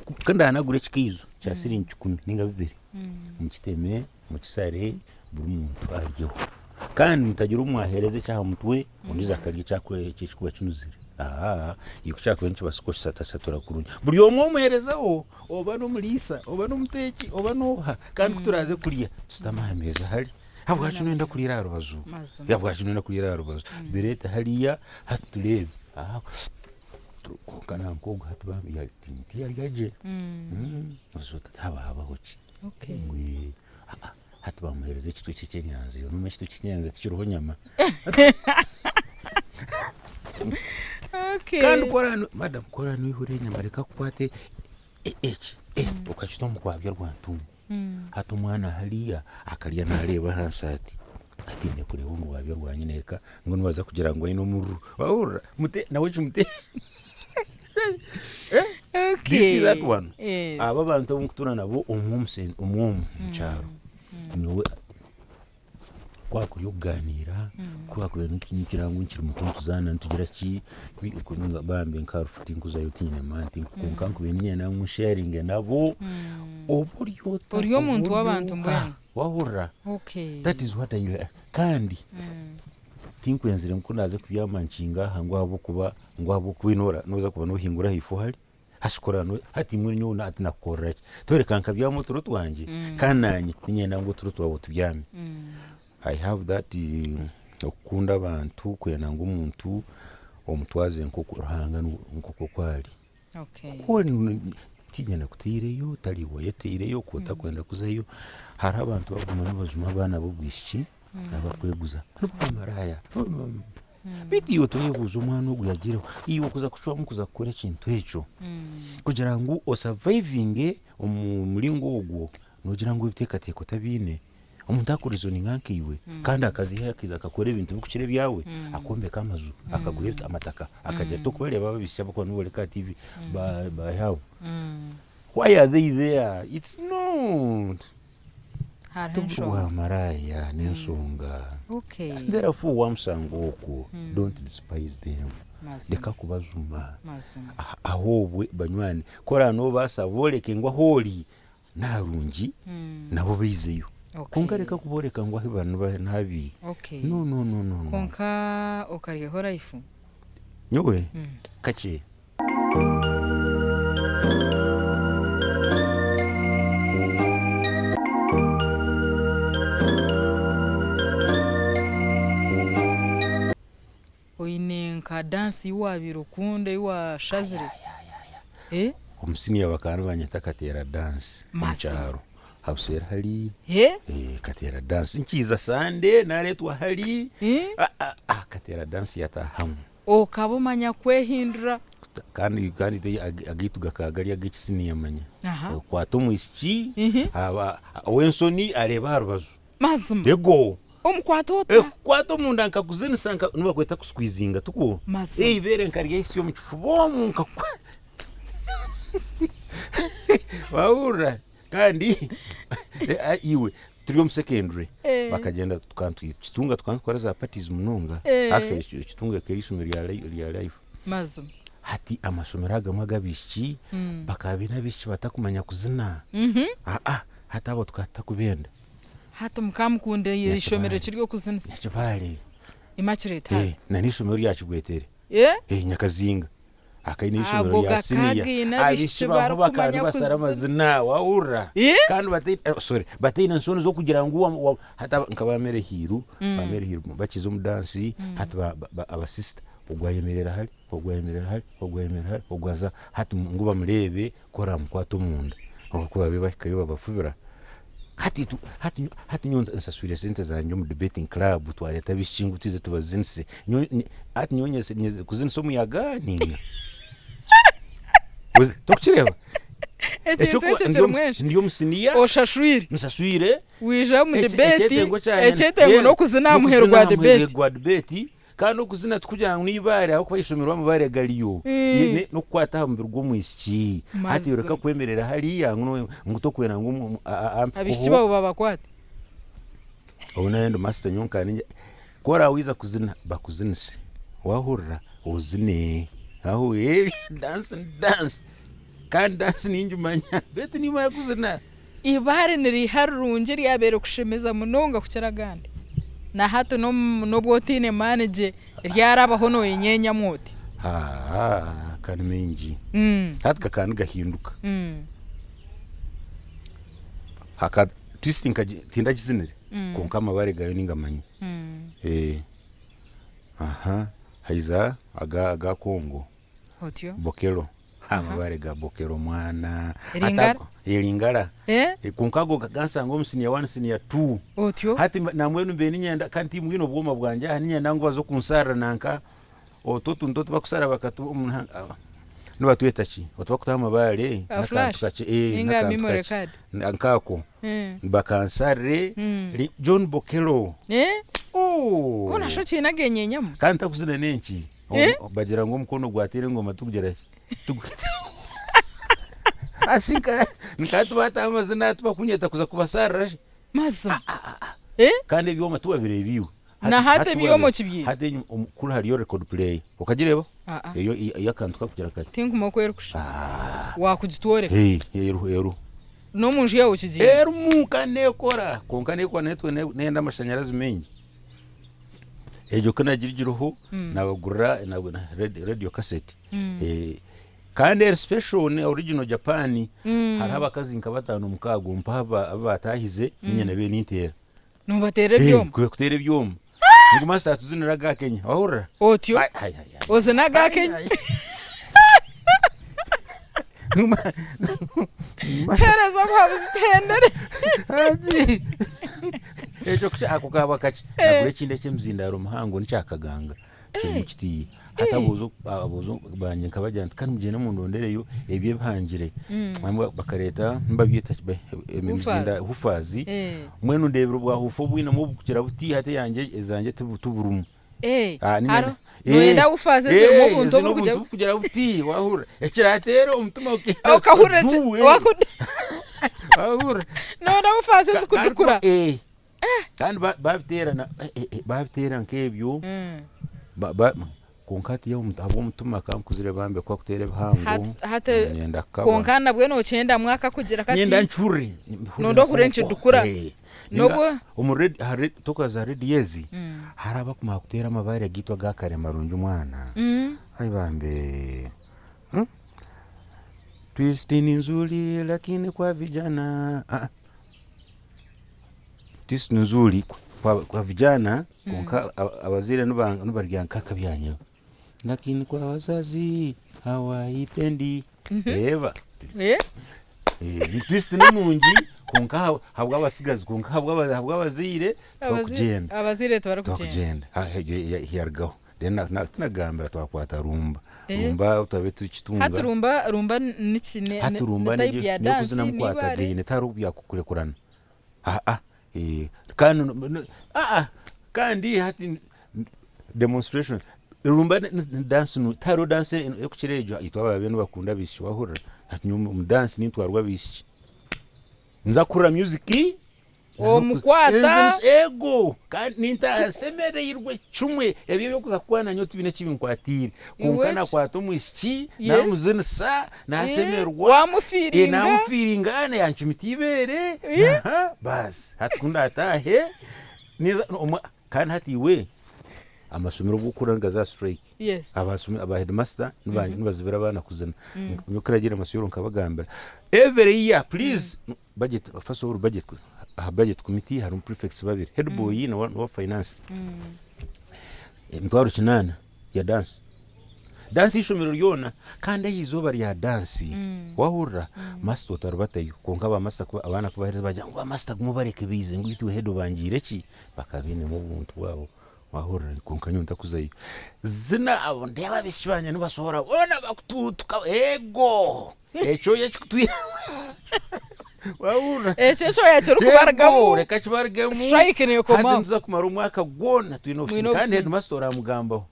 ku ndanagura ekikaijo kya siringi kikumi ninga bibiri, mukiteme, mukisare buri muntu aryeho, kandi mutagira ou mwaheereza eky'aha mutwe ondiijo akarya ekirikuba kinuzire, iwe ku kyakubaire nikibaasa kukisatasatura kurungi, buri omwe omuheerezeho oba n'omuriisa oba n'omuteeki oba n'oha kandi ku turaaze kurya tushutame aha meeza hari, ahabwaki noyenda kuriira aha rubaju, ahabwaki noyenda kuriira aha rubaju, bireete hariya hati tureebe kwonka nanka ogu hati tiyarya gye, habaho ki. Ngu hati bamuheereza ekitwe ky'ekyenyanja, iwe nomanya ekitwe ky'ekyenyanja tikiriho nyama. Kandi ku ora madam ku oraanihura enyama reka akukwate eki okakita omu rwabya rwa ntuumu. Hati omwana hariya akarya naareeba ahansi ati, atiine kureeba omu rwabya rwa nyineeka ngu nibaza kugira ngu aine omururu. Wahurira? Nawe kimute. Do you see that one? Yes. Abo abantu abu nkutuura nabo omwe omu sen- omwe omu omu kyaro nyowe kwakuri okuganiira kwakubaire nikinyijukira ngu nkiri muto nituzaana nitugira ki bi- oku- ninga bambi nka rufu tinkuzayo tinyine maani tinku- kwonka nkubaire niinyenda ngu nsheyaringe nabo oba ori ota Ori omuntu oba ori w'abantu oha, mbwenu. wahurira Okay. that is what I li- kandi Tinkwenzire ngu ku naaza kubyama nkinge aha ngu ahabw'okuba ngu ahabw'okuba noora nooza kuba noohingura ahaifo hari hati ku oraaba hati mbwenu nyowe hati nakukorera ki? Toreka nkabyama oturo twangye kandi naanye niinyenda ngu oturo twawe otubyame. I have that okukunda abantu kwenda ngu omuntu omutwaze nk'oku Ruhanga nk'oku oku ari. Okay. Tiinyine nakutaireyo, tari iwe oyetaireyo ku otakwenda kuzayo. Hariho abantu abaguma nibajuma abaana b'obwishiki abakweguza nibo bamaraaya. Beitu iwe toyebuuza omwana ogu yagiireho, iwe kuza kucwamu kuza kukora ekintu ekyo kugira ngu osavaivinge omu muringo ogwo, noogira ngu ebiteekateeko tabiine. Omuntu akurizoninga nkaiwe kandi akaza akaija akakora ebintu birikukira ebyawe, akombeka amaju, akagura amataka, akagira ati okubareeba abo abaishiki abarikuba nibooreka aha TV bari aho. Why are they there? It's not. Hariho Tiburi enshonga. bwamaraaya n'enshonga. Okay. Therefore wamushanga okwo, don't despise them. Mazima. Reka kubajuma. Mazima. Ahoobwe banywani, ku oraabe noobaasa booreke ngu ahu ori N'aharungi nabo baizeyo. Kwonka reka kubooreka ngu ahu bari nihabi. No, no, no, no, no. Kwonka okaryaho life? Nyowe? Kakye. Oine nka dance ei waabaire okunda ei waashazire? Omu siniya bakaba nibanyeta kateera dance omu kyaro. Aha buseeri hari, kateera dance. Nkiiza Sande naareetwa hari, kateera dance yataahamu. Okaba omanya kwehindura. Kandi kandi agaitu gakaba gari ag'ekisiniya manya. Okwata omwishiki, ow'enshoni areeba aha rubaju. Mazima. Ego. Omukwata ota? Eh, kukwata omunda nkakuzinisa nka nibakweta kusqueezinga tikwo? Mazima. Eibeere nkaryahisya omu kifuba omu nkakwa wahurira kandi eh, iwe turi omu secondary Eh. bakagyenda tukantwi kitunga tukaba nitukora za parties munonga Eh. actually kitunga ekaba eri eishomero rya rya life Mazima. hati amashomero agamwe ag'abaishiki bakaba baine abaishiki batakumanya kuzina aa hati abo tukaba tutakubenda Hati mukaba mukunda eishomero ki ry'okuzinisa? Nyakibale. Immaculate Eh, Heart. na n'eishomero rya Kibwetere. Eh? Eh, Nyakazinga. Akaine eishomero Ago rya siniya. gakagaine abaishiki Abaishiki baho bakaba barikumanya nibasara kuzina. amazina, wahurira? Eh? Kandi bataine, eh, sorry, bataine nshoni z'okugira ngu wa, wa, hati aba- nka ba Mary Hiiru, ba Mary Hiiru bakiza omu dansi, hati ba, ba, ba, abasisita, ogwo ayemerera hari, ogwo ayemerera hari, ogwo ayemerera hari, ogwo aza hati ngu bamureebe ku oramukwata omunda. Ahabw'okuba babaire bahikayo babafubira. Hati tu, hati nyo, hati nyowe nsaswire sente zangye omu debating club twareeta abaishiki ngu twije tubazinise. Nyowe, hati nyowe nyeze, nyeze kuzinisa omuyaga ninga? Tokukireeba? Ekintu Eky'okuba ekyo ndi kirimu omu- enshi. ndi omu siniya Oshashwire. Nshashwire. Waija omu debate, Ekyetengo kyangye ekyetengo yeah, n'okuzina aha muheru n'okuzina gwa aha muheru debate. gwa debate. Kandi okuzina tikugira ngu n'eibaare ahabw'okuba eishomero amabaare gariyo. N'okukwata aha mubiri gw'omwishiki. Hati Mazima. reka kwemerera hariya ngu no- ngu tokwenda ngu Abaishiki ampikeho. baabo babakwate. Obu naaba ndi master nyowe nkaba ningira ku oraabe kuzina bakuzinise waahurira ozine aho dance ni dance kandi dance ningimanya beitu nimanya kuzina. Eibaare niriiha rirungi eryabaire rikushemeza munonga kukira agandi? Na hati n'obu otaine maani gye ryarabaho noyenyenyamu oti. Haa ka ni maingi hati gakaba nigahinduka. Haka twist tindagizinire kwonka amabare gayo ningamanya. Aha haiza aga Congo. Otyo. Bokelo. Amabare ga Bokelo mwana. Lingala? Hati ago- Eh, Lingala. Eh? Eh, Kwonka ago gansanga omu senior 1 senior 2. Otyo. Hati nambwenu mbe ninyenda kandi timbwine obwoma bwangye aha ninyenda ngu baze kunsarira nanka otu otuntu otu bakusara bakatu omu nibatweta ki? Otu bakutaho amabaare Ka n'akantu flash? kakye eh, Ninga n'akantu memory kakye. card? Nk'ako. Bakansarire John Bokelo. Eh? Oh! Hoona shi okiine agenyenyamu? Kandi ntakuzina n'enki? Eh? Bagira ngu omukono gwateera engoma tigugira ki? Ashi nka nka tubataho amazina tibakunyeta kuza kubasarira shi. Mazima. Eh? Kandi ebyoma tiwabireeba iwe. Na hati ebyoma okibyine? Hati kuri hariyo record player. Okagireeba? Aa. Eyo ey'akantu kakugira kati. Tinkumanya oku erikushusha. Waakugitworeka? Eh, eriho eriho. N'omu nju yaawe okigiine? Erimu kandi neekora. Kwonka neekora neyenda amashanyarazi maingi. Egyo ku nagirigireho nabagurira radio cassette. Kandi eri special ni original Japan. Hariho abakazi nka bataano mukaaga mpaho abu baataahize niinye nabaire ninteera. Noobateera ebyoma? Kuteera ebyoma. Ngu master atuzinire aga Kenya wahurira? Otyo? Ozine aga Kenya? Heereza obuhabuzi tuhendere. Ekyo ako kaaba kakye. Nagura ekindi eky'emizindaaro muhango nikya kaganga kirimu kitiiya. Hati aboojo bangye nkabagira nti kandi mugyende mundondereyo ebyo ebihangire. Bakareeta nibabyeta ki hufazi. Mbwenu ndeebire obwa hufa obwinemu oburikukira buti hati eyangye ezangye tiburimu. Noyenda hufazi ezirimu obuntu oburikugira oburikugira buti wahurira ekirateera omutima Okahurira wahurira. Noyenda hufazi ezikudukura. Kandi babiteera babiteera nk'ebyo kwonka hati ahabw'omutima ka nkuzire bambe ku akuteera ebihango nyenda kukaba. Kwonka nabwe nokyendamu akakugira kati. Nyenda nkihurire. Noyenda ohurire nikidukura. N'obu. Tokuza aha rediyo ezi hariho abakumara kuteera amabaare gaitu aga kare marungi mwana. Ai bambe. Twist ni nzuri lakini kwa vijana. Twist ni nzuri kwa vijana kwonka abazaire nibarya nk'akabyanyabo. Lakini kwa wazazi hawaipendi. Reeba. Twist ni nungi kwonka ahabw'abatsigazi kwonka ahabw'abazaire tibarikugyenda. Abazaire tibarikugyenda. Tibarikugyenda. Yarugaho. Then tinagambira twakwata rumba. Rumba twabaire tugitunga. Hati rumba rumba niki? Hati rumba Ni type ya dance? n'ey'okuzina mukwatagaine tihariho byakurekurana. Aa kandi aa kandi hati demonstration rumba ni dance tihariho dance erikukira egyo itwe ababaire nibakunda abaishiki wahurira hati nyowe omu dance nintwarwa abaishiki nza kuhurira music Omukwata. Ego kandi nintaaha nshemereirwe kimwe ebyo ebyokuza kukwana nyowe tibiine eki binkwatiire kwonka nakwata omwishiki namuzinisa nashemererwa Wamufiiringa. Namufiiringa yancumita eibeere baasi hati ku ndaataahe kandi hati iwe amashomero obu orikuhurira nigaza aha siturayiki aba heedimasita nibazibira abaana kuzina nyowe ku naagiire amasomero nkabagambira every year please budget first of all budget aha budget committee harimu prefects babiri headboy n'owa finance emitwaro kinaana ya dance. Dance y'eishomero ryona kandi aha izooba rya dance wahurira master otaribatayo kwonka ba master abaana ku baaherize bagira ngu ba master guma obareke baije ngu itwe head obangiire ki? Bakaba bainemu obuntu bwabo. Wahurira kwonka nyowe ntakuzayo. Zina abo ndeeba abaishiki bangye nibasohora boona bakutuutuka eego! Ekyoya ekikutwire wahurira? Ekyo ekyoya kirikubarugamu. Eego, reka kibarugemu. Strike neekomaho. Hati nituza kumara omwaka gwona twine Mwine obusinge. Kandi obusinge. headmaster oramugambaho.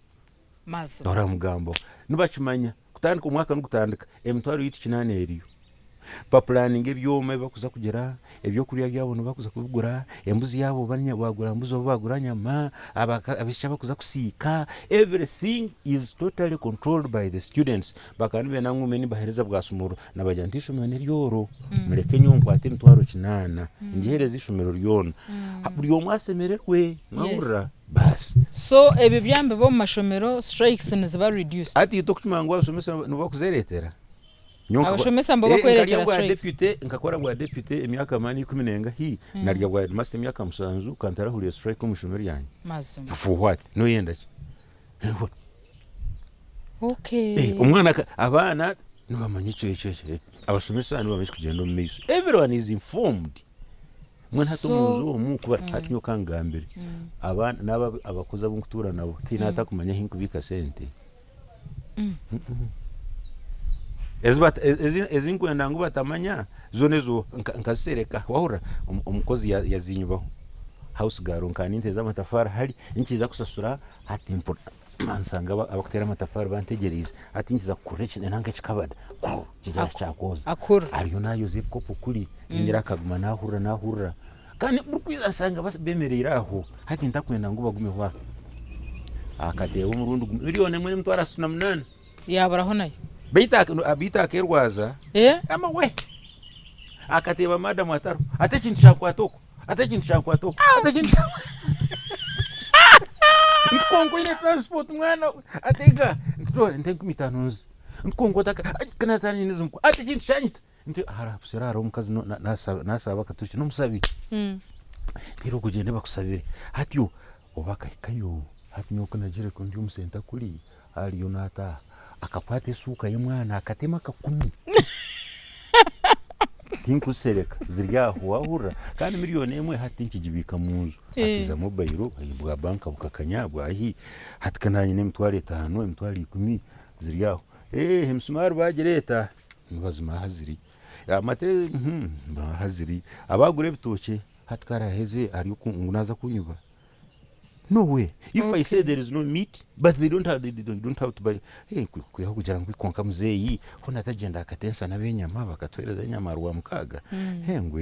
Mazima. Oramugambaho. Nibakimanya. Kutandika omwaka nigutandika, emitwaro yaitu kinaana eriyo. Bapulaninga ebyoma ebi barikuza kugira, ebyokurya byabo nibo barikuza kubigura, embuzi yaabo oba bagura mbuzi oba bagura nyama, abaishiki abarikuza kusiika, everything is totally controlled by the students. Bakaba nibenda ngu ngume nimbaheereza bwa sumururo, nabagira nti eishomero n'eryoro, mureke nyowe nkwate emitwaro kinaana ngiheereze eishomero ryona. Buri omwe ashemererwe, mwahurira? Baasi. So ebyo byambiba omu mashomero, strikes niziba reduced. Hati itwe okukimanya ngu abashomesa nibo bakuzereetera. Nyowe nkakora- Abashomesa nibo Eh, bakwereetera nkarya bwa strikes. deputy, nkakora bwa deputy emyaka mani ikumi nengahi, narya bwa headmaster emyaka mushanju, ka ntarahurire strike omu ishomero ryangye. Mazima. For what? Noyenda ki? Eh, what? Okay. Eh, omwana aka- abaana nibamanya ekyo ekyo ekyo. Eh, abashomesa nibamanya ekikugyenda omu maisho. Everyone is informed. Mbwenu hati So- omu nju omu kuba hati nyowe kangambire abaana n'aba abakozi abu nkutuura nabo tihaine atakumanya ahu nkubiika sente. Ezi bata- ezi- ezi nkwenda ngu batamanya zoona ezo nka- nkazisereka wahurira Omu- omukozi ya- yaziinyibaho house girl nkaba ninteeza amatafaari hari nikiiza kusasura hati mpurira nsanga aba- abakuteera amatafaari bantegyereize hati nikiza kukurura eki nanka ekikabada kuru kigira kyakwoza Akura. ariyo nayoza ebikopo kuri ningira akaguma nahurira nahurira Kandi burikwija nshanga bemereire aho hati ntakwenda ngu bagumeho aho. Akateeba omurundi gumwe milioni emwe n'emitwaro ashatu na munaana. Yaaburaho nayo. Beitu beitu akeerwaza. Eh? Amawe! Akateeba madamu atariho. Ati ekintu kyankwata oku, ati ekintu kyankwata oku, ati ekintu kyankwata Nti kwonka oine transport mwana we. Ati ega, nti dora nti 5000 nzi. Nti kwonka otaka, ka naataaha nyine ezi nku, ati ekintu kyanyita. Nti hariho busera hariho omukazi naashaba akatookye n'omushabi nti ogyende bakushabire hatyo obu akahikayo hati nyowe ku nagiire ku ndi omu senta kuri hariyo naataaha akakwata eshuuka y'omwana akatema akakumi tinkusereka ziri aho waahurira kandi miriyoni emwe hati tinkigibiika mu nju hati za mobayiro bwa banka bukakanya bwahi hati ka naanye n'emitwaro etaano emitwaro ikumi ziri aho emisumaari baagireeta. Nibazima aha ziri. Amate aha ziri. Abagura ebitookye hati karaheze ari oku ngu naaza kunywa. No way. If I say there is no meat but they don't have, they don't have to buy. Hey, kwihaho kugira ngu kwonka muzeeyi hoona atagyenda akatensa n'abenyama bakatuheereza enyama aha Rwamukaaga. Hey, ngu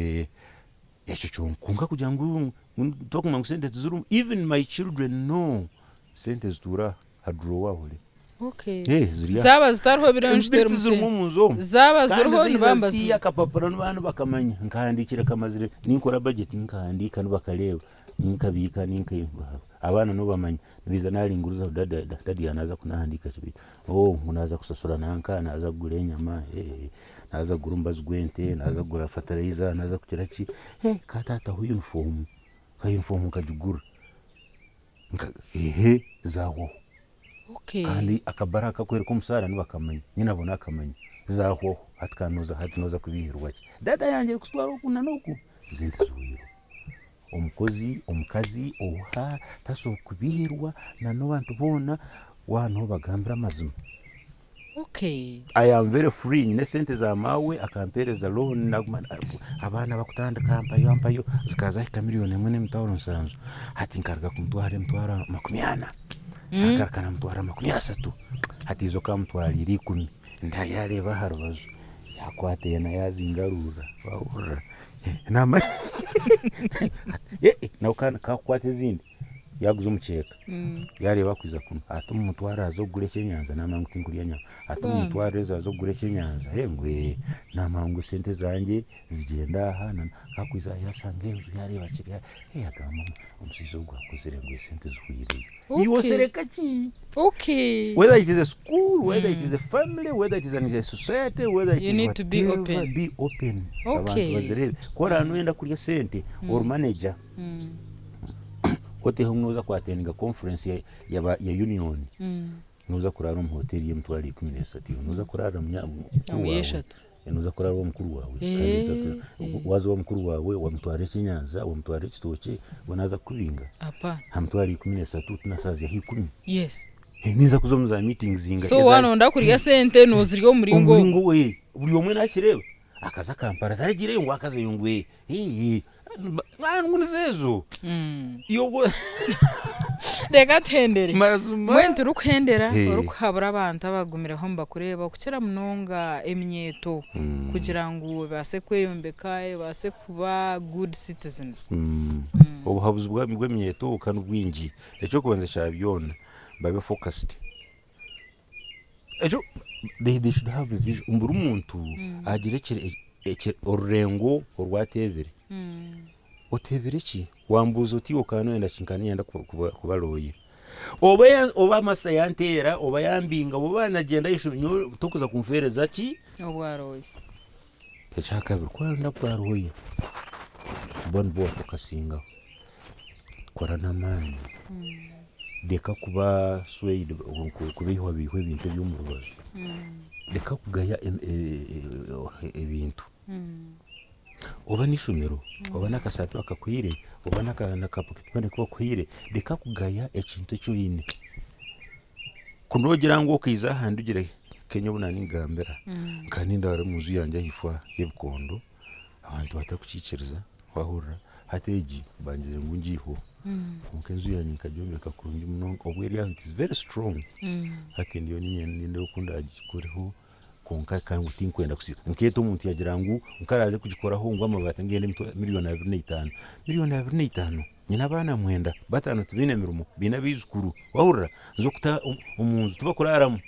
ekyo kyonka kwonka kugira ngu tokumanya ngu sente tizirimu. Even my children know sente zituura aha drawer aho. Okay. Eh, ziri aha. Zaaba zitariho biriho Ebibiriti nituteera zirimu omusenyi. omu nju omu. Zaaba Kandi ziriho zaija nibaba zitiiya nibazirya. akapapura nibaaba nibakamanya. Nkahandiikire kamazire ninkora budget nkahandiika nibakareeba ninkabiika ninka abaana nibo bamanya nibaija naringurizaho dadi dadi yaaba naaza kunahandiika ki beitu oh ngu naaza kusasura nanka naaza kugura enyama eh naaza kugura omubazi gw'ente naaza kugura fertilizer naaza kugira ki eh ka taata ho uniform ka uniform nkagigura nka ehe zahwaho. Okay. Kandi akabara akakwereka omusaara nibakamanya, nyinabo nakamanya, zahwaho hati ka noza hati noza kubihirwa ki? Data yangye erikutwara oku na n'oku, sente zihwireho. Omukozi, omukazi oha tasobola kubihirwa na n'abantu boona waaba nobagambira amazima. Okay. I am very free nyine esente za maawe akampereza loan naguma abaana bakutandika mpayo mpayo zikaba zahika million emwe n'emitwaro nsanju hati nkaruga kumutwara emitwaro 40 akagaruka namutwara 30 hati izo kamutwarire ikumi yareeba aha rubaju yakwata ena yazingarurira wahurira namanya nawe kakukwata ezindi Yaaguza omukyeka, yaareeba akwija kunu, ati omumutware aze kugura ekyenyanja, naamanya ngu tinkurya nyama, ati omumutware ezo aze kugura ekyenyanja, eh ngu ee, naamanya ngu esente zangye zigyenda aha, na ku akwija aha yaashanga enju yaareeba kiri aha, eh agamba ngu omushaija ogu akuzire ngu esente zihwireyo. Iwe osereka ki? Okay. Whether it is a school, whether it is a family, whether it is a society, whether it You is need to be whatever, open. be open. Okay. Abantu bazireebe. Ku oraabe nooyenda kurya esente, ori manager. Oteho ngu nooza kwatendinga conference ya, ya, ba- ya union nooza kuraara omu hoteeri y'emitwaro 13 nooza kuraara munya- mukuru Omu waawe y'eshatu. Nooza kuraara owa mukuru waawe kandi waaza owa mukuru waawe wamutwarira ekyenyanja, wamutwarira ekitookye, we naaza kukubinga? Aha mitwaro 13 tinasazya aha ikumi. Ninza kuza omu za meetings nga So waaba noyenda kurya sente nozirya omu muringo ogu. Omuringo ogu, buri omwe nakireeba. Akaza Kampala taragiireyo ngu akazayo ngu ngu nizo ezo. Reka tuhendere. Mbwenu turikuhendera orikuhabura abantu abagumireho nibakureeba okukira munonga eminyeeto kugira ngu ebaase kweyombeka ebaase kuba good citizens. Obuhabuzi bw'eminyeeto ka nibwingi. Eky'okubanza kya byona babe focused. Ekyo they should have a vision. Buri muntu agire orurengo oru ateebire. Oteebire ki? Wambuuza oti okaba noyenda ki? Nkaba niinyenda kuba lawyer. Oba oba master yanteera oba yambinga oba nagyenda ah'eishomero nyowe torikuza kunfeereza ki? Obwa lawyer. Ekyakabiri ku orenda bwa lawyer, kuba nibwo wafokasingaho, kora n'amaani, reka kuba swayed kubeihwabeihwa ebintu eby'omu rubaju, reka kugaya ebintu. Oba n'eishomero, oba n'akasaati bakakuhaire, oba n'aka pocket money aku bakuhaire, reka kugaya ekintu eki oine. Ku noogira ngu okaiza aha ndugire Kenya obu naaningambira, nkaba nindaara omu nju yangye ahaifo aha y'ebikondo, abantu batakukiikiriza waahurira, hati egi bangizire ngu ngiiheho. Kwonka enju yangye nkagyombeka kurungi munonga, obwo eri aho it is very strong, hati ndiyo niinyenda oku ndaagikoreho Kwonka ka ngu tinkwenda kusiisa. Nkeeta omuntu yagira ngu nkaraaze kugikoraho ngu amabaati ngende milioni 25. Milioni 25? Nyine abaana mwenda, bataano tibaine mirimo, baine abaijukuru. Wahurira? Nza okuta omu nju tibakuraaramu.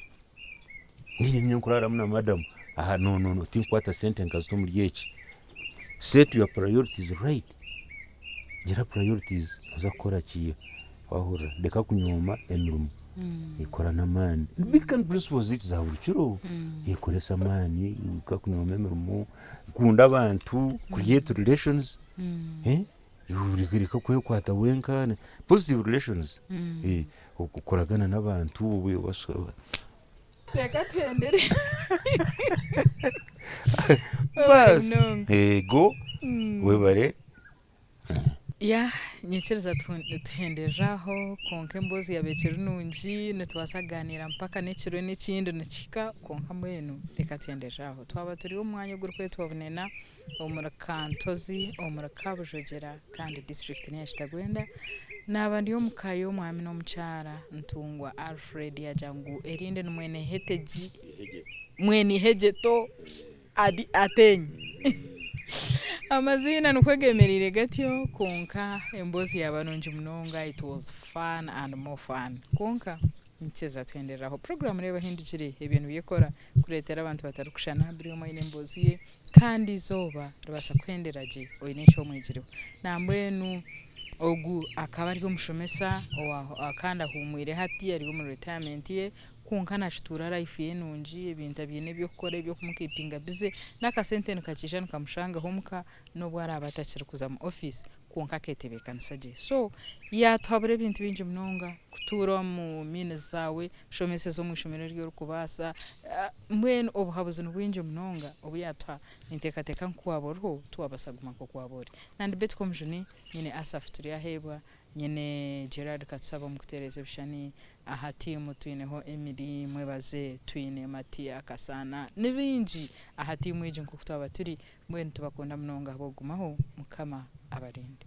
Niinye niinye nkuraaramu na madamu. Aha no no no tinkukwata sente nkazita omuri eki. Set your priorities right. Gira priorities noza kukora ki? Wahurira? Reka kunyooma emirimo. Kora n'amaani. Beitu kandi principles zaitu za buri kiro. Koresa amaani, reka kunyooma emirimo, kunda abantu, create relations, reka kwekwata wenka, positive relations, okoragana n'abantu. Reka tuhendere. Webare munonga. Yego, webare. Ya nyikiriza tuhenderere aho kwonka emboozi yaaba ekiri nungi nitubaasa kugaaniira mpaka n'ekiro n'ekindi nikihika kwonka mbwenu reka tuhenderere aho. Twaba turi omu mwanya ogurikwetwa Bunena omuri Kantozi omuri Kabujogyera kandi disiturikiti n'eya Kitagwenda. Naaba ndi omu ka y'omwami n'omukyara Ntungwa Alfred yaagira ngu erindi ni Mwenehetegi Mwenihegyeto. Ateenyi. Amaziina nikwo gemereire gatyo kwonka emboozi yaaba nungi munonga it was fun and more fun kwonka nikiza tuhendereraho. Puroguraamu reeba ehindukire ebyo nibyekora kureetera abantu batarikushushana buri omwe aine emboozi ye kandi eizooba ribaasa kuhendera gye oine eki omwegireho. Nambwenu ogu akaba ari omushomesa kandi ahuumwire hati ari omu retirement ye Kwonka nakituura life ye nungi, ebintu abiine eby'okukora eby'okumukeepinga busy, n'akasente nikakiija nikamushangaho omuka n'obu araabe atakiri kuza mu office kwonka akeetebeekanisa gye. So yaatuhabura ebintu bingi munonga, kutuura omu means zaawe, shomeseza omu ishomero eri orikubaasa, mbwenu obuhabuzi ni bwingi munonga obu yaatuha. Ninteekateeka ngu ku waaba oriho tiwaabaasa kuguma nk'oku waaba ori. Nandi Betty Komujuni, nyine Asaph Turyaheebwa, Nyine Gerald Katusaba omu kutereeza ebishushani, aha tiimu twineho Emily Mwebaze, twine Matia Kasaana ni baingi aha tiimu egi nk'oku twaba turi. Mbwenu nitubakunda munonga ahabw'okugumaho. Mukama abarinde.